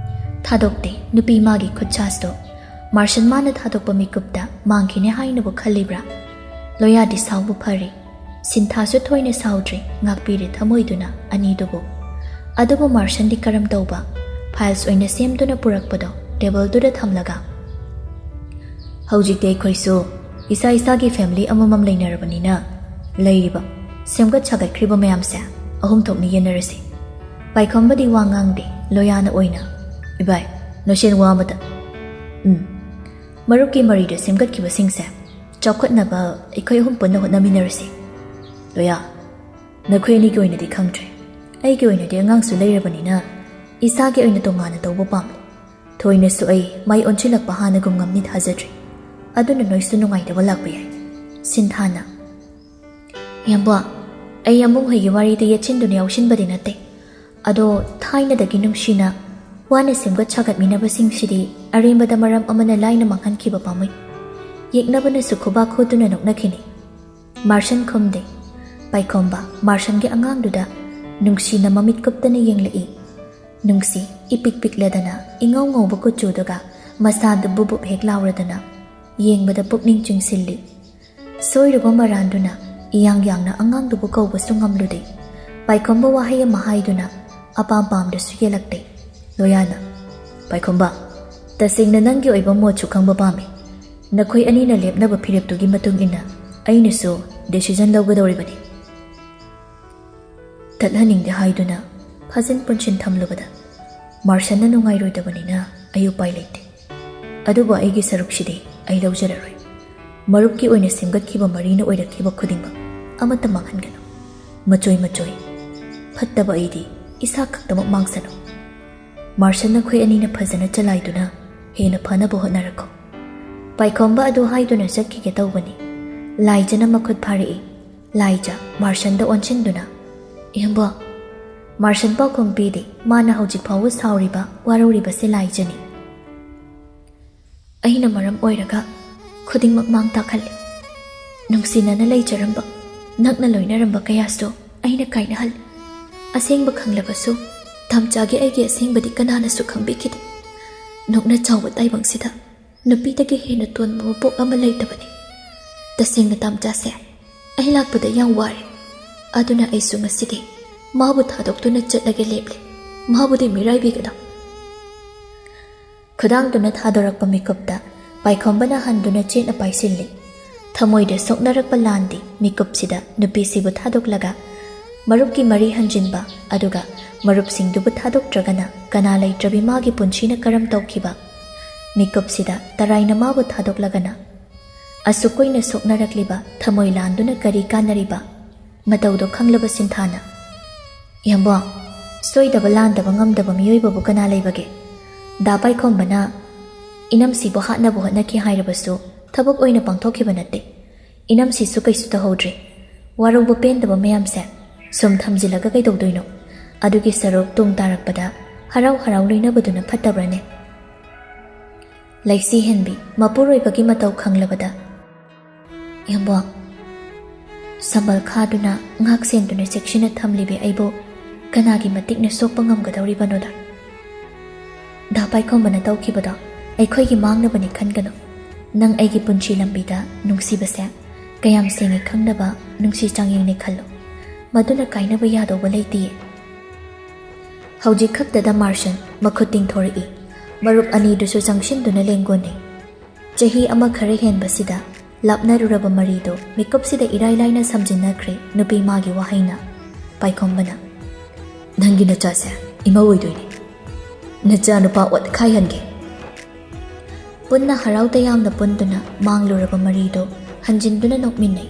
ꯊꯥꯗꯣꯛꯇꯦ ꯅꯨꯄꯤ ꯃꯥꯒꯤ ꯈꯨꯠꯁꯥꯁꯇꯣ꯫ ꯃꯥꯔꯁꯟ ꯃꯥꯅ ꯊꯥꯗꯣꯛꯄ ꯃꯤꯀꯨꯞꯇ ꯃꯥꯡꯈꯤꯅꯦ ꯍꯥꯏꯅꯕꯨ ꯈꯜꯂꯤꯕ꯭ꯔꯥ? ꯂꯣꯌꯥꯗꯤ ꯁꯥꯎꯕ ꯐꯔꯤ꯫ ꯁꯤꯟꯊꯥꯁꯨ ꯊꯣꯏꯅ ꯁꯥꯎꯗ꯭ꯔꯤ, ꯉꯥꯛꯄꯤꯔꯦ ꯊꯃꯣꯏꯗꯨꯅ ꯑꯅꯤꯗꯨꯕꯨ꯫ ꯑꯗꯨꯕꯨ ꯃꯥꯔꯁꯟꯗꯤ ꯀꯔꯝ ꯇꯧꯕ? ꯐꯥꯏꯜꯁ ꯑꯣꯏꯅ ꯁꯦꯝꯗꯨꯅ ꯄꯨꯔꯛꯄꯗꯣ ꯇꯦꯕꯜꯗꯨꯗ ꯊꯝꯂꯒ, "ꯍꯧꯖꯤꯛꯇꯤ ꯑꯩꯈꯣꯏꯁꯨ ꯏꯁꯥ ꯏꯁꯥꯒꯤ ꯐꯦꯃꯤꯂꯤ ꯑꯃꯃꯝ ꯂꯩꯅꯔꯕꯅꯤꯅ ꯂꯩꯔꯤꯕ, ꯁꯦꯝꯒꯠ ꯁꯥꯒꯠꯈ꯭ꯔꯤꯕ ꯃꯌꯥꯝꯁꯦ ꯑꯍꯨꯝ ꯊꯣꯛꯅ ꯌꯦꯟꯅꯔꯁꯤ꯫" ꯄꯥꯏꯈꯣꯝꯕꯗꯤ ꯋꯥ ꯉꯥꯡꯗꯦ, ꯂꯣꯌꯥꯅ ꯑꯣꯏꯅ, "ꯏꯕꯥꯏ, ꯅꯣꯁꯦꯟ ꯋꯥ ꯑꯃꯇ꯫" "ꯎꯝ, ꯃꯔꯨꯞꯀꯤ ꯃꯔꯤꯗ ꯁꯦꯝꯒꯠꯈꯤꯕꯁꯤꯡꯁꯦ ꯆꯥꯎꯈꯠꯅꯕ ꯑꯩꯈꯣꯏ ꯑꯍꯨꯝ ꯄꯨꯟꯅ ꯍꯣꯠꯅꯃꯤꯟꯅꯔꯁꯤ꯫" "ꯂꯣꯌꯥ, ꯅꯈꯣꯏ ꯑꯅꯤꯒꯤ ꯑꯣꯏꯅꯗꯤ ꯈꯪꯗ꯭ꯔꯦ, ꯑꯩꯒꯤ ꯑꯣꯏꯅꯗꯤ ꯑꯉꯥꯡꯁꯨ ꯂꯩꯔꯕꯅꯤꯅ ꯏꯁꯥꯒꯤ ꯑꯣꯏꯅ ꯇꯣꯉꯥꯟꯅ ꯇꯧꯕ ꯄꯥꯝꯃꯤ꯫ ꯊꯣꯏꯅꯁꯨ ꯑꯩ ꯃꯥꯏ ꯑꯣꯟꯁꯤꯜꯂꯛꯄ ꯍꯥꯟꯅꯒꯨꯝ ꯉꯝꯅꯤ ꯊꯥꯖꯗ꯭ꯔꯤ꯫ ꯑꯗꯨꯅ ꯅꯣꯏꯁꯨ ꯅꯨꯡꯉꯥꯏꯇꯕ ꯂꯥꯛꯄ ꯌꯥꯏ꯫" ꯁꯤꯟꯊꯥꯅ, "ꯌꯥꯝꯕꯣ, ꯑꯩ ꯌꯥꯝꯕꯨꯡ ꯍꯣꯏꯒꯤ ꯋꯥꯔꯤꯗ ꯌꯦꯠꯁꯤꯟꯗꯨꯅ ꯌꯥꯎꯁꯤꯟꯕꯗꯤ ꯅꯠꯇꯦ꯫ ꯑꯗꯣ ꯊꯥꯏꯅꯗꯒꯤ ꯅꯨꯡꯁꯤꯅ ꯋꯥꯅ ꯁꯦꯝꯒꯠ ꯁꯥꯒꯠꯃꯤꯟꯅꯕꯁꯤꯡꯁꯤꯗꯤ ꯑꯔꯦꯝꯕꯗ ꯃꯔꯝ ꯑꯃꯅ ꯂꯥꯏꯅ ꯃꯥꯡꯍꯟꯈꯤꯕ ꯄꯥꯝꯃꯨꯏ꯫" ꯌꯦꯛꯅꯕꯅꯁꯨ ꯈꯨꯕꯥꯛ ꯈꯨꯗꯨꯅ ꯅꯣꯛꯅꯈꯤꯅꯤ꯫ ꯃꯥꯔꯁꯟ ꯈꯨꯝꯗꯦ꯫ ꯄꯥꯏꯈꯣꯝꯕ ꯃꯥꯔꯁꯟꯒꯤ ꯑꯉꯥꯡꯗꯨꯗ ꯅꯨꯡꯁꯤꯅ ꯃꯃꯤꯠ ꯀꯨꯞꯇꯅ ꯌꯦꯡꯂꯛꯏ꯫ ꯅꯨꯡꯁꯤ ꯏꯄꯤꯛ ꯄꯤꯛꯂꯗꯅ ꯏꯉꯧ ꯉꯧꯕ ꯀꯨꯆꯨꯗꯨꯒ ꯃꯁꯥꯗꯨ ꯕꯨꯕꯨꯞ ꯍꯦꯛ ꯂꯥꯎꯔꯗꯅ ꯌꯦꯡꯕꯗ ꯄꯨꯛꯅꯤꯡ ꯆꯤꯡꯁꯤꯜꯂꯤ꯫ ꯁꯣꯏꯔꯨꯕ ꯃꯔꯥꯟꯗꯨꯅ ꯏꯌꯥꯡ ꯌꯥꯡꯅ ꯑꯉꯥꯡꯗꯨꯕꯨ ꯀꯧꯕꯁꯨ ꯉꯝꯂꯨꯗꯦ꯫ ꯄꯥꯏꯈꯣꯝꯕ ꯋꯥꯍꯩ ꯑꯃ ꯍꯥꯏꯗꯨꯅ ꯑꯄꯥꯝ ꯄꯥꯝꯗꯁꯨ ꯌꯦꯜꯂꯛꯇꯦ꯫ ꯂꯣꯌꯥꯅ, "ꯄꯥꯏꯈꯣꯝꯕ, ꯇꯁꯦꯡꯅ ꯅꯪꯒꯤ ꯑꯣꯏꯕ ꯃꯣꯠꯁꯨ ꯈꯪꯕ ꯄꯥꯝꯃꯤ꯫ ꯅꯈꯣꯏ ꯑꯅꯤꯅ ꯂꯦꯞꯅꯕ ꯐꯤꯔꯦꯞꯇꯨꯒꯤ ꯃꯇꯨꯡ ꯏꯟꯅ ꯑꯩꯅꯁꯨ ꯗꯤꯁꯤꯖꯟ ꯂꯧꯒꯗꯧꯔꯤꯕꯅꯤ꯫" ꯇꯠꯍꯟꯅꯤꯡꯗꯦ ꯍꯥꯏꯗꯨꯅ ꯐꯥꯖꯤꯟ ꯄꯨꯟꯁꯤꯟ ꯊꯝꯂꯨꯕꯗ ꯃꯥꯔꯁꯟꯅ ꯅꯨꯡꯉꯥꯏꯔꯣꯏꯗꯕꯅꯤꯅ ꯑꯩ ꯎꯄꯥꯏ ꯂꯩꯇꯦ꯫ ꯑꯗꯨꯕꯨ ꯑꯩꯒꯤ ꯁꯔꯨꯛꯁꯤꯗꯤ ꯑꯩ ꯂꯧꯖꯔꯔꯣꯏ꯫ ꯃꯔꯨꯞꯀꯤ ꯑꯣꯏꯅ ꯁꯦꯝꯒꯠꯈꯤꯕ ꯃꯔꯤꯅ ꯑꯣꯏꯔꯛꯈꯤꯕ ꯈꯨꯗꯤꯡꯃꯛ ꯑꯃꯠꯇ ꯃꯥꯡꯍꯟꯒꯅꯨ꯫ ꯃꯆꯣꯏ ꯃꯆꯣꯏ꯫ ꯐꯠꯇꯕ ꯑꯩꯗꯤ ꯏꯁꯥ ꯈꯛꯇꯃꯛ ꯃꯥꯡꯁꯅꯨ꯫ ꯃꯥꯔꯁꯟ, ꯅꯈꯣꯏ ꯑꯅꯤꯅ ꯐꯖꯅ ꯆꯂꯥꯏꯗꯨꯅ ꯍꯦꯟꯅ ꯐꯅꯕ ꯍꯣꯠꯅꯔꯛꯈꯣ꯫ ꯄꯥꯏꯈꯣꯝꯕ ꯑꯗꯨ ꯍꯥꯏꯗꯨꯅ ꯆꯠꯈꯤꯒꯦ ꯇꯧꯕꯅꯤ꯫ ꯂꯥꯏꯖꯅ ꯃꯈꯨꯠ ꯐꯥꯔꯛꯏ꯫ ꯂꯥꯏꯖ ꯃꯥꯔꯁꯟꯗ ꯑꯣꯟꯁꯤꯟꯗꯨꯅ, "ꯏꯌꯥꯝꯕ, ꯃꯥꯔꯁꯟ ꯄꯥꯎꯈꯨꯝ ꯄꯤꯗꯦ꯫ ꯃꯥꯅ ꯍꯧꯖꯤꯛ ꯐꯥꯎꯕ ꯁꯥꯎꯔꯤꯕ, ꯋꯥꯔꯧꯔꯤꯕꯁꯦ ꯂꯥꯏꯖꯅꯤ꯫ ꯑꯩꯅ ꯃꯔꯝ ꯑꯣꯏꯔꯒ ꯈꯨꯗꯤꯡꯃꯛ ꯃꯥꯡ ꯇꯥꯛꯍꯜꯂꯤ꯫ ꯅꯨꯡꯁꯤꯅꯅ ꯂꯩꯖꯔꯝꯕ, ꯅꯛꯅ ꯂꯣꯏꯅꯔꯝꯕ ꯀꯌꯥꯁꯨ ꯑꯩꯅ ꯀꯥꯏꯅꯍꯜꯂꯤ꯫ ꯑꯁꯦꯡꯕ ꯈꯪꯂꯕꯁꯨ ꯇꯝꯆꯥꯒꯤ ꯑꯩꯒꯤ ꯑꯁꯦꯡꯕꯗꯤ ꯀꯅꯥꯅꯁꯨ ꯈꯪꯕꯤꯈꯤꯗꯦ꯫ ꯅꯣꯛꯅ ꯆꯥꯎꯕ ꯇꯥꯏꯕꯪꯁꯤꯗ ꯅꯨꯄꯤꯗꯒꯤ ꯍꯦꯟꯅ ꯇꯣꯟꯕ ꯃꯄꯣꯛ ꯑꯃ ꯂꯩꯇꯕꯅꯤ꯫ ꯇꯁꯦꯡꯅ ꯇꯝꯆꯥꯁꯦ ꯑꯩ ꯂꯥꯛꯄꯗ ꯌꯥꯝ ꯋꯥꯔꯦ꯫ ꯑꯗꯨꯅ ꯑꯩꯁꯨ ꯉꯁꯤꯗꯤ ꯃꯥꯕꯨ ꯊꯥꯗꯣꯛꯇꯨꯅ ꯆꯠꯂꯒꯦ ꯂꯦꯞꯂꯦ꯫ ꯃꯥꯕꯨꯗꯤ ꯃꯤꯔꯥꯏꯕꯤꯒꯅꯨ꯫" ꯈꯨꯗꯥꯡꯗꯨꯅ ꯊꯥꯗꯣꯔꯛꯄ ꯃꯤꯀꯨꯞꯇ ꯄꯥꯏꯈꯣꯝꯕꯅ ꯍꯟꯗꯨꯅ ꯆꯦꯠꯅ ꯄꯥꯏꯁꯤꯜꯂꯤ꯫ ꯊꯃꯣꯏꯗ ꯁꯣꯛꯅꯔꯛꯄ ꯂꯥꯟꯗꯤ ꯃꯤꯀꯨꯞꯁꯤꯗ ꯅꯨꯄꯤꯁꯤꯕꯨ ꯊꯥꯗꯣꯛꯂꯒ ꯃꯔꯨꯞꯀꯤ ꯃꯔꯤ ꯍꯟꯖꯤꯟꯕ, ꯑꯗꯨꯒ ꯃꯔꯨꯞꯁꯤꯡꯗꯨꯕꯨ ꯊꯥꯗꯣꯛꯇ꯭ꯔꯒꯅ ꯀꯅꯥ ꯂꯩꯇ꯭ꯔꯕꯤ ꯃꯥꯒꯤ ꯄꯨꯟꯁꯤꯅ ꯀꯔꯝ ꯇꯧꯈꯤꯕ? ꯃꯤꯀꯨꯞꯁꯤꯗ ꯇꯔꯥꯏꯅ ꯃꯥꯕꯨ ꯊꯥꯗꯣꯛꯂꯒꯅ ꯑꯁꯨꯛ ꯀꯨꯏꯅ ꯁꯣꯛꯅꯔꯛꯂꯤꯕ ꯊꯃꯣꯏ ꯂꯥꯟꯗꯨꯅ ꯀꯔꯤ ꯀꯥꯟꯅꯔꯤꯕ? ꯃꯇꯧꯗꯣ ꯈꯪꯂꯕ ꯁꯤꯟꯊꯥꯅ, "ꯏꯌꯥꯝꯕ, ꯁꯣꯏꯗꯕ ꯂꯥꯟꯗꯕ ꯉꯝꯗꯕ ꯃꯤꯑꯣꯏꯕꯕꯨ ꯀꯅꯥ ꯂꯩꯕꯒꯦ? ꯗꯥ ꯄꯥꯏꯈꯣꯝꯕꯅ ꯏꯅꯝꯁꯤꯕꯨ ꯍꯥꯠꯅꯕ ꯍꯣꯠꯅꯈꯤ ꯍꯥꯏꯔꯕꯁꯨ ꯊꯕꯛ ꯑꯣꯏꯅ ꯄꯥꯡꯊꯣꯛꯈꯤꯕ ꯅꯠꯇꯦ꯫ ꯏꯅꯝꯁꯤꯁꯨ ꯀꯩꯁꯨ ꯇꯧꯍꯧꯗ꯭ꯔꯦ꯫ ꯋꯥꯔꯧꯕ ꯄꯦꯟꯗꯕ ꯃꯌꯥꯝꯁꯦ ꯁꯨꯝ ꯊꯝꯖꯤꯜꯂꯒ ꯀꯩꯗꯧꯗꯣꯏꯅꯣ? ꯑꯗꯨꯒꯤ ꯁꯔꯨꯛ ꯇꯨꯡ ꯇꯥꯔꯛꯄꯗ ꯍꯔꯥꯎ ꯍꯔꯥꯎ ꯂꯣꯏꯅꯕꯗꯨꯅ ꯐꯠꯇꯕ꯭ꯔꯅꯦ?" ꯂꯩꯁꯤ ꯍꯦꯟꯕꯤ ꯃꯄꯨꯔꯣꯏꯕꯒꯤ ꯃꯇꯧ ꯈꯪꯂꯕꯗ, "ꯏꯌꯥꯝꯕ, ꯁꯝꯕꯜ ꯈꯥꯗꯨꯅ ꯉꯥꯛ ꯁꯦꯟꯗꯨꯅ ꯆꯦꯛꯁꯤꯟꯅ ꯊꯝꯂꯤꯕꯤ ꯑꯩꯕꯨ ꯀꯅꯥꯒꯤ ꯃꯇꯤꯛꯅ ꯁꯣꯛꯄ ꯉꯝꯒꯗꯧꯔꯤꯕꯅꯣꯗ? ꯗꯥ ꯄꯥꯏꯈꯣꯝꯕꯅ ꯇꯧꯈꯤꯕꯗꯣ ꯑꯩꯈꯣꯏꯒꯤ ꯃꯥꯡꯅꯕꯅꯤ ꯈꯟꯒꯅꯨ꯫ ꯅꯪ ꯑꯩꯒꯤ ꯄꯨꯟꯁꯤ ꯂꯝꯕꯤꯗ ꯅꯨꯡꯁꯤꯕꯁꯦ ꯀꯌꯥꯝ ꯁꯦꯡꯉꯦ ꯈꯪꯅꯕ ꯅꯨꯡꯁꯤ ꯆꯥꯡꯌꯦꯡꯅꯦ ꯈꯜꯂꯨ꯫ ꯃꯗꯨꯅ ꯀꯥꯏꯅꯕ ꯌꯥꯗꯧꯕ ꯂꯩꯇꯤꯌꯦ꯫" ꯍꯧꯖꯤꯛ ꯈꯛꯇꯗ ꯃꯥꯔꯁꯟ ꯃꯈꯨꯠ ꯇꯤꯡꯊꯣꯔꯛꯏ꯫ ꯃꯔꯨꯞ ꯑꯅꯤꯗꯨꯁꯨ ꯆꯪꯁꯤꯟꯗꯨꯅ ꯂꯦꯡꯒꯣꯟꯅꯩ꯫ ꯆꯍꯤ ꯑꯃ ꯈꯔ ꯍꯦꯟꯕꯁꯤꯗ ꯂꯥꯞꯅꯔꯨꯔꯕ ꯃꯔꯤꯗꯣ ꯃꯤꯀꯨꯞꯁꯤꯗ ꯏꯔꯥꯏ ꯂꯥꯏꯅ ꯁꯝꯖꯤꯟꯅꯈ꯭ꯔꯦ ꯅꯨꯄꯤ ꯃꯥꯒꯤ ꯋꯥꯍꯩꯅ꯫ ꯄꯥꯏꯈꯣꯝꯕꯅ, "ꯅꯪꯒꯤ ꯅꯆꯥꯁꯦ ꯏꯃꯧ ꯑꯣꯏꯗꯣꯏꯅꯤ꯫ ꯅꯆꯥ ꯅꯨꯄꯥ ꯑꯣꯠꯈꯥꯏꯍꯟꯒꯦ꯫" ꯄꯨꯟꯅ ꯍꯔꯥꯎ ꯇꯌꯥꯝꯅ ꯄꯨꯟꯗꯨꯅ ꯃꯥꯡꯂꯨꯔꯕ ꯃꯔꯤꯗꯣ ꯍꯟꯖꯤꯟꯗꯨꯅ ꯅꯣꯛꯃꯤꯟꯅꯩ꯫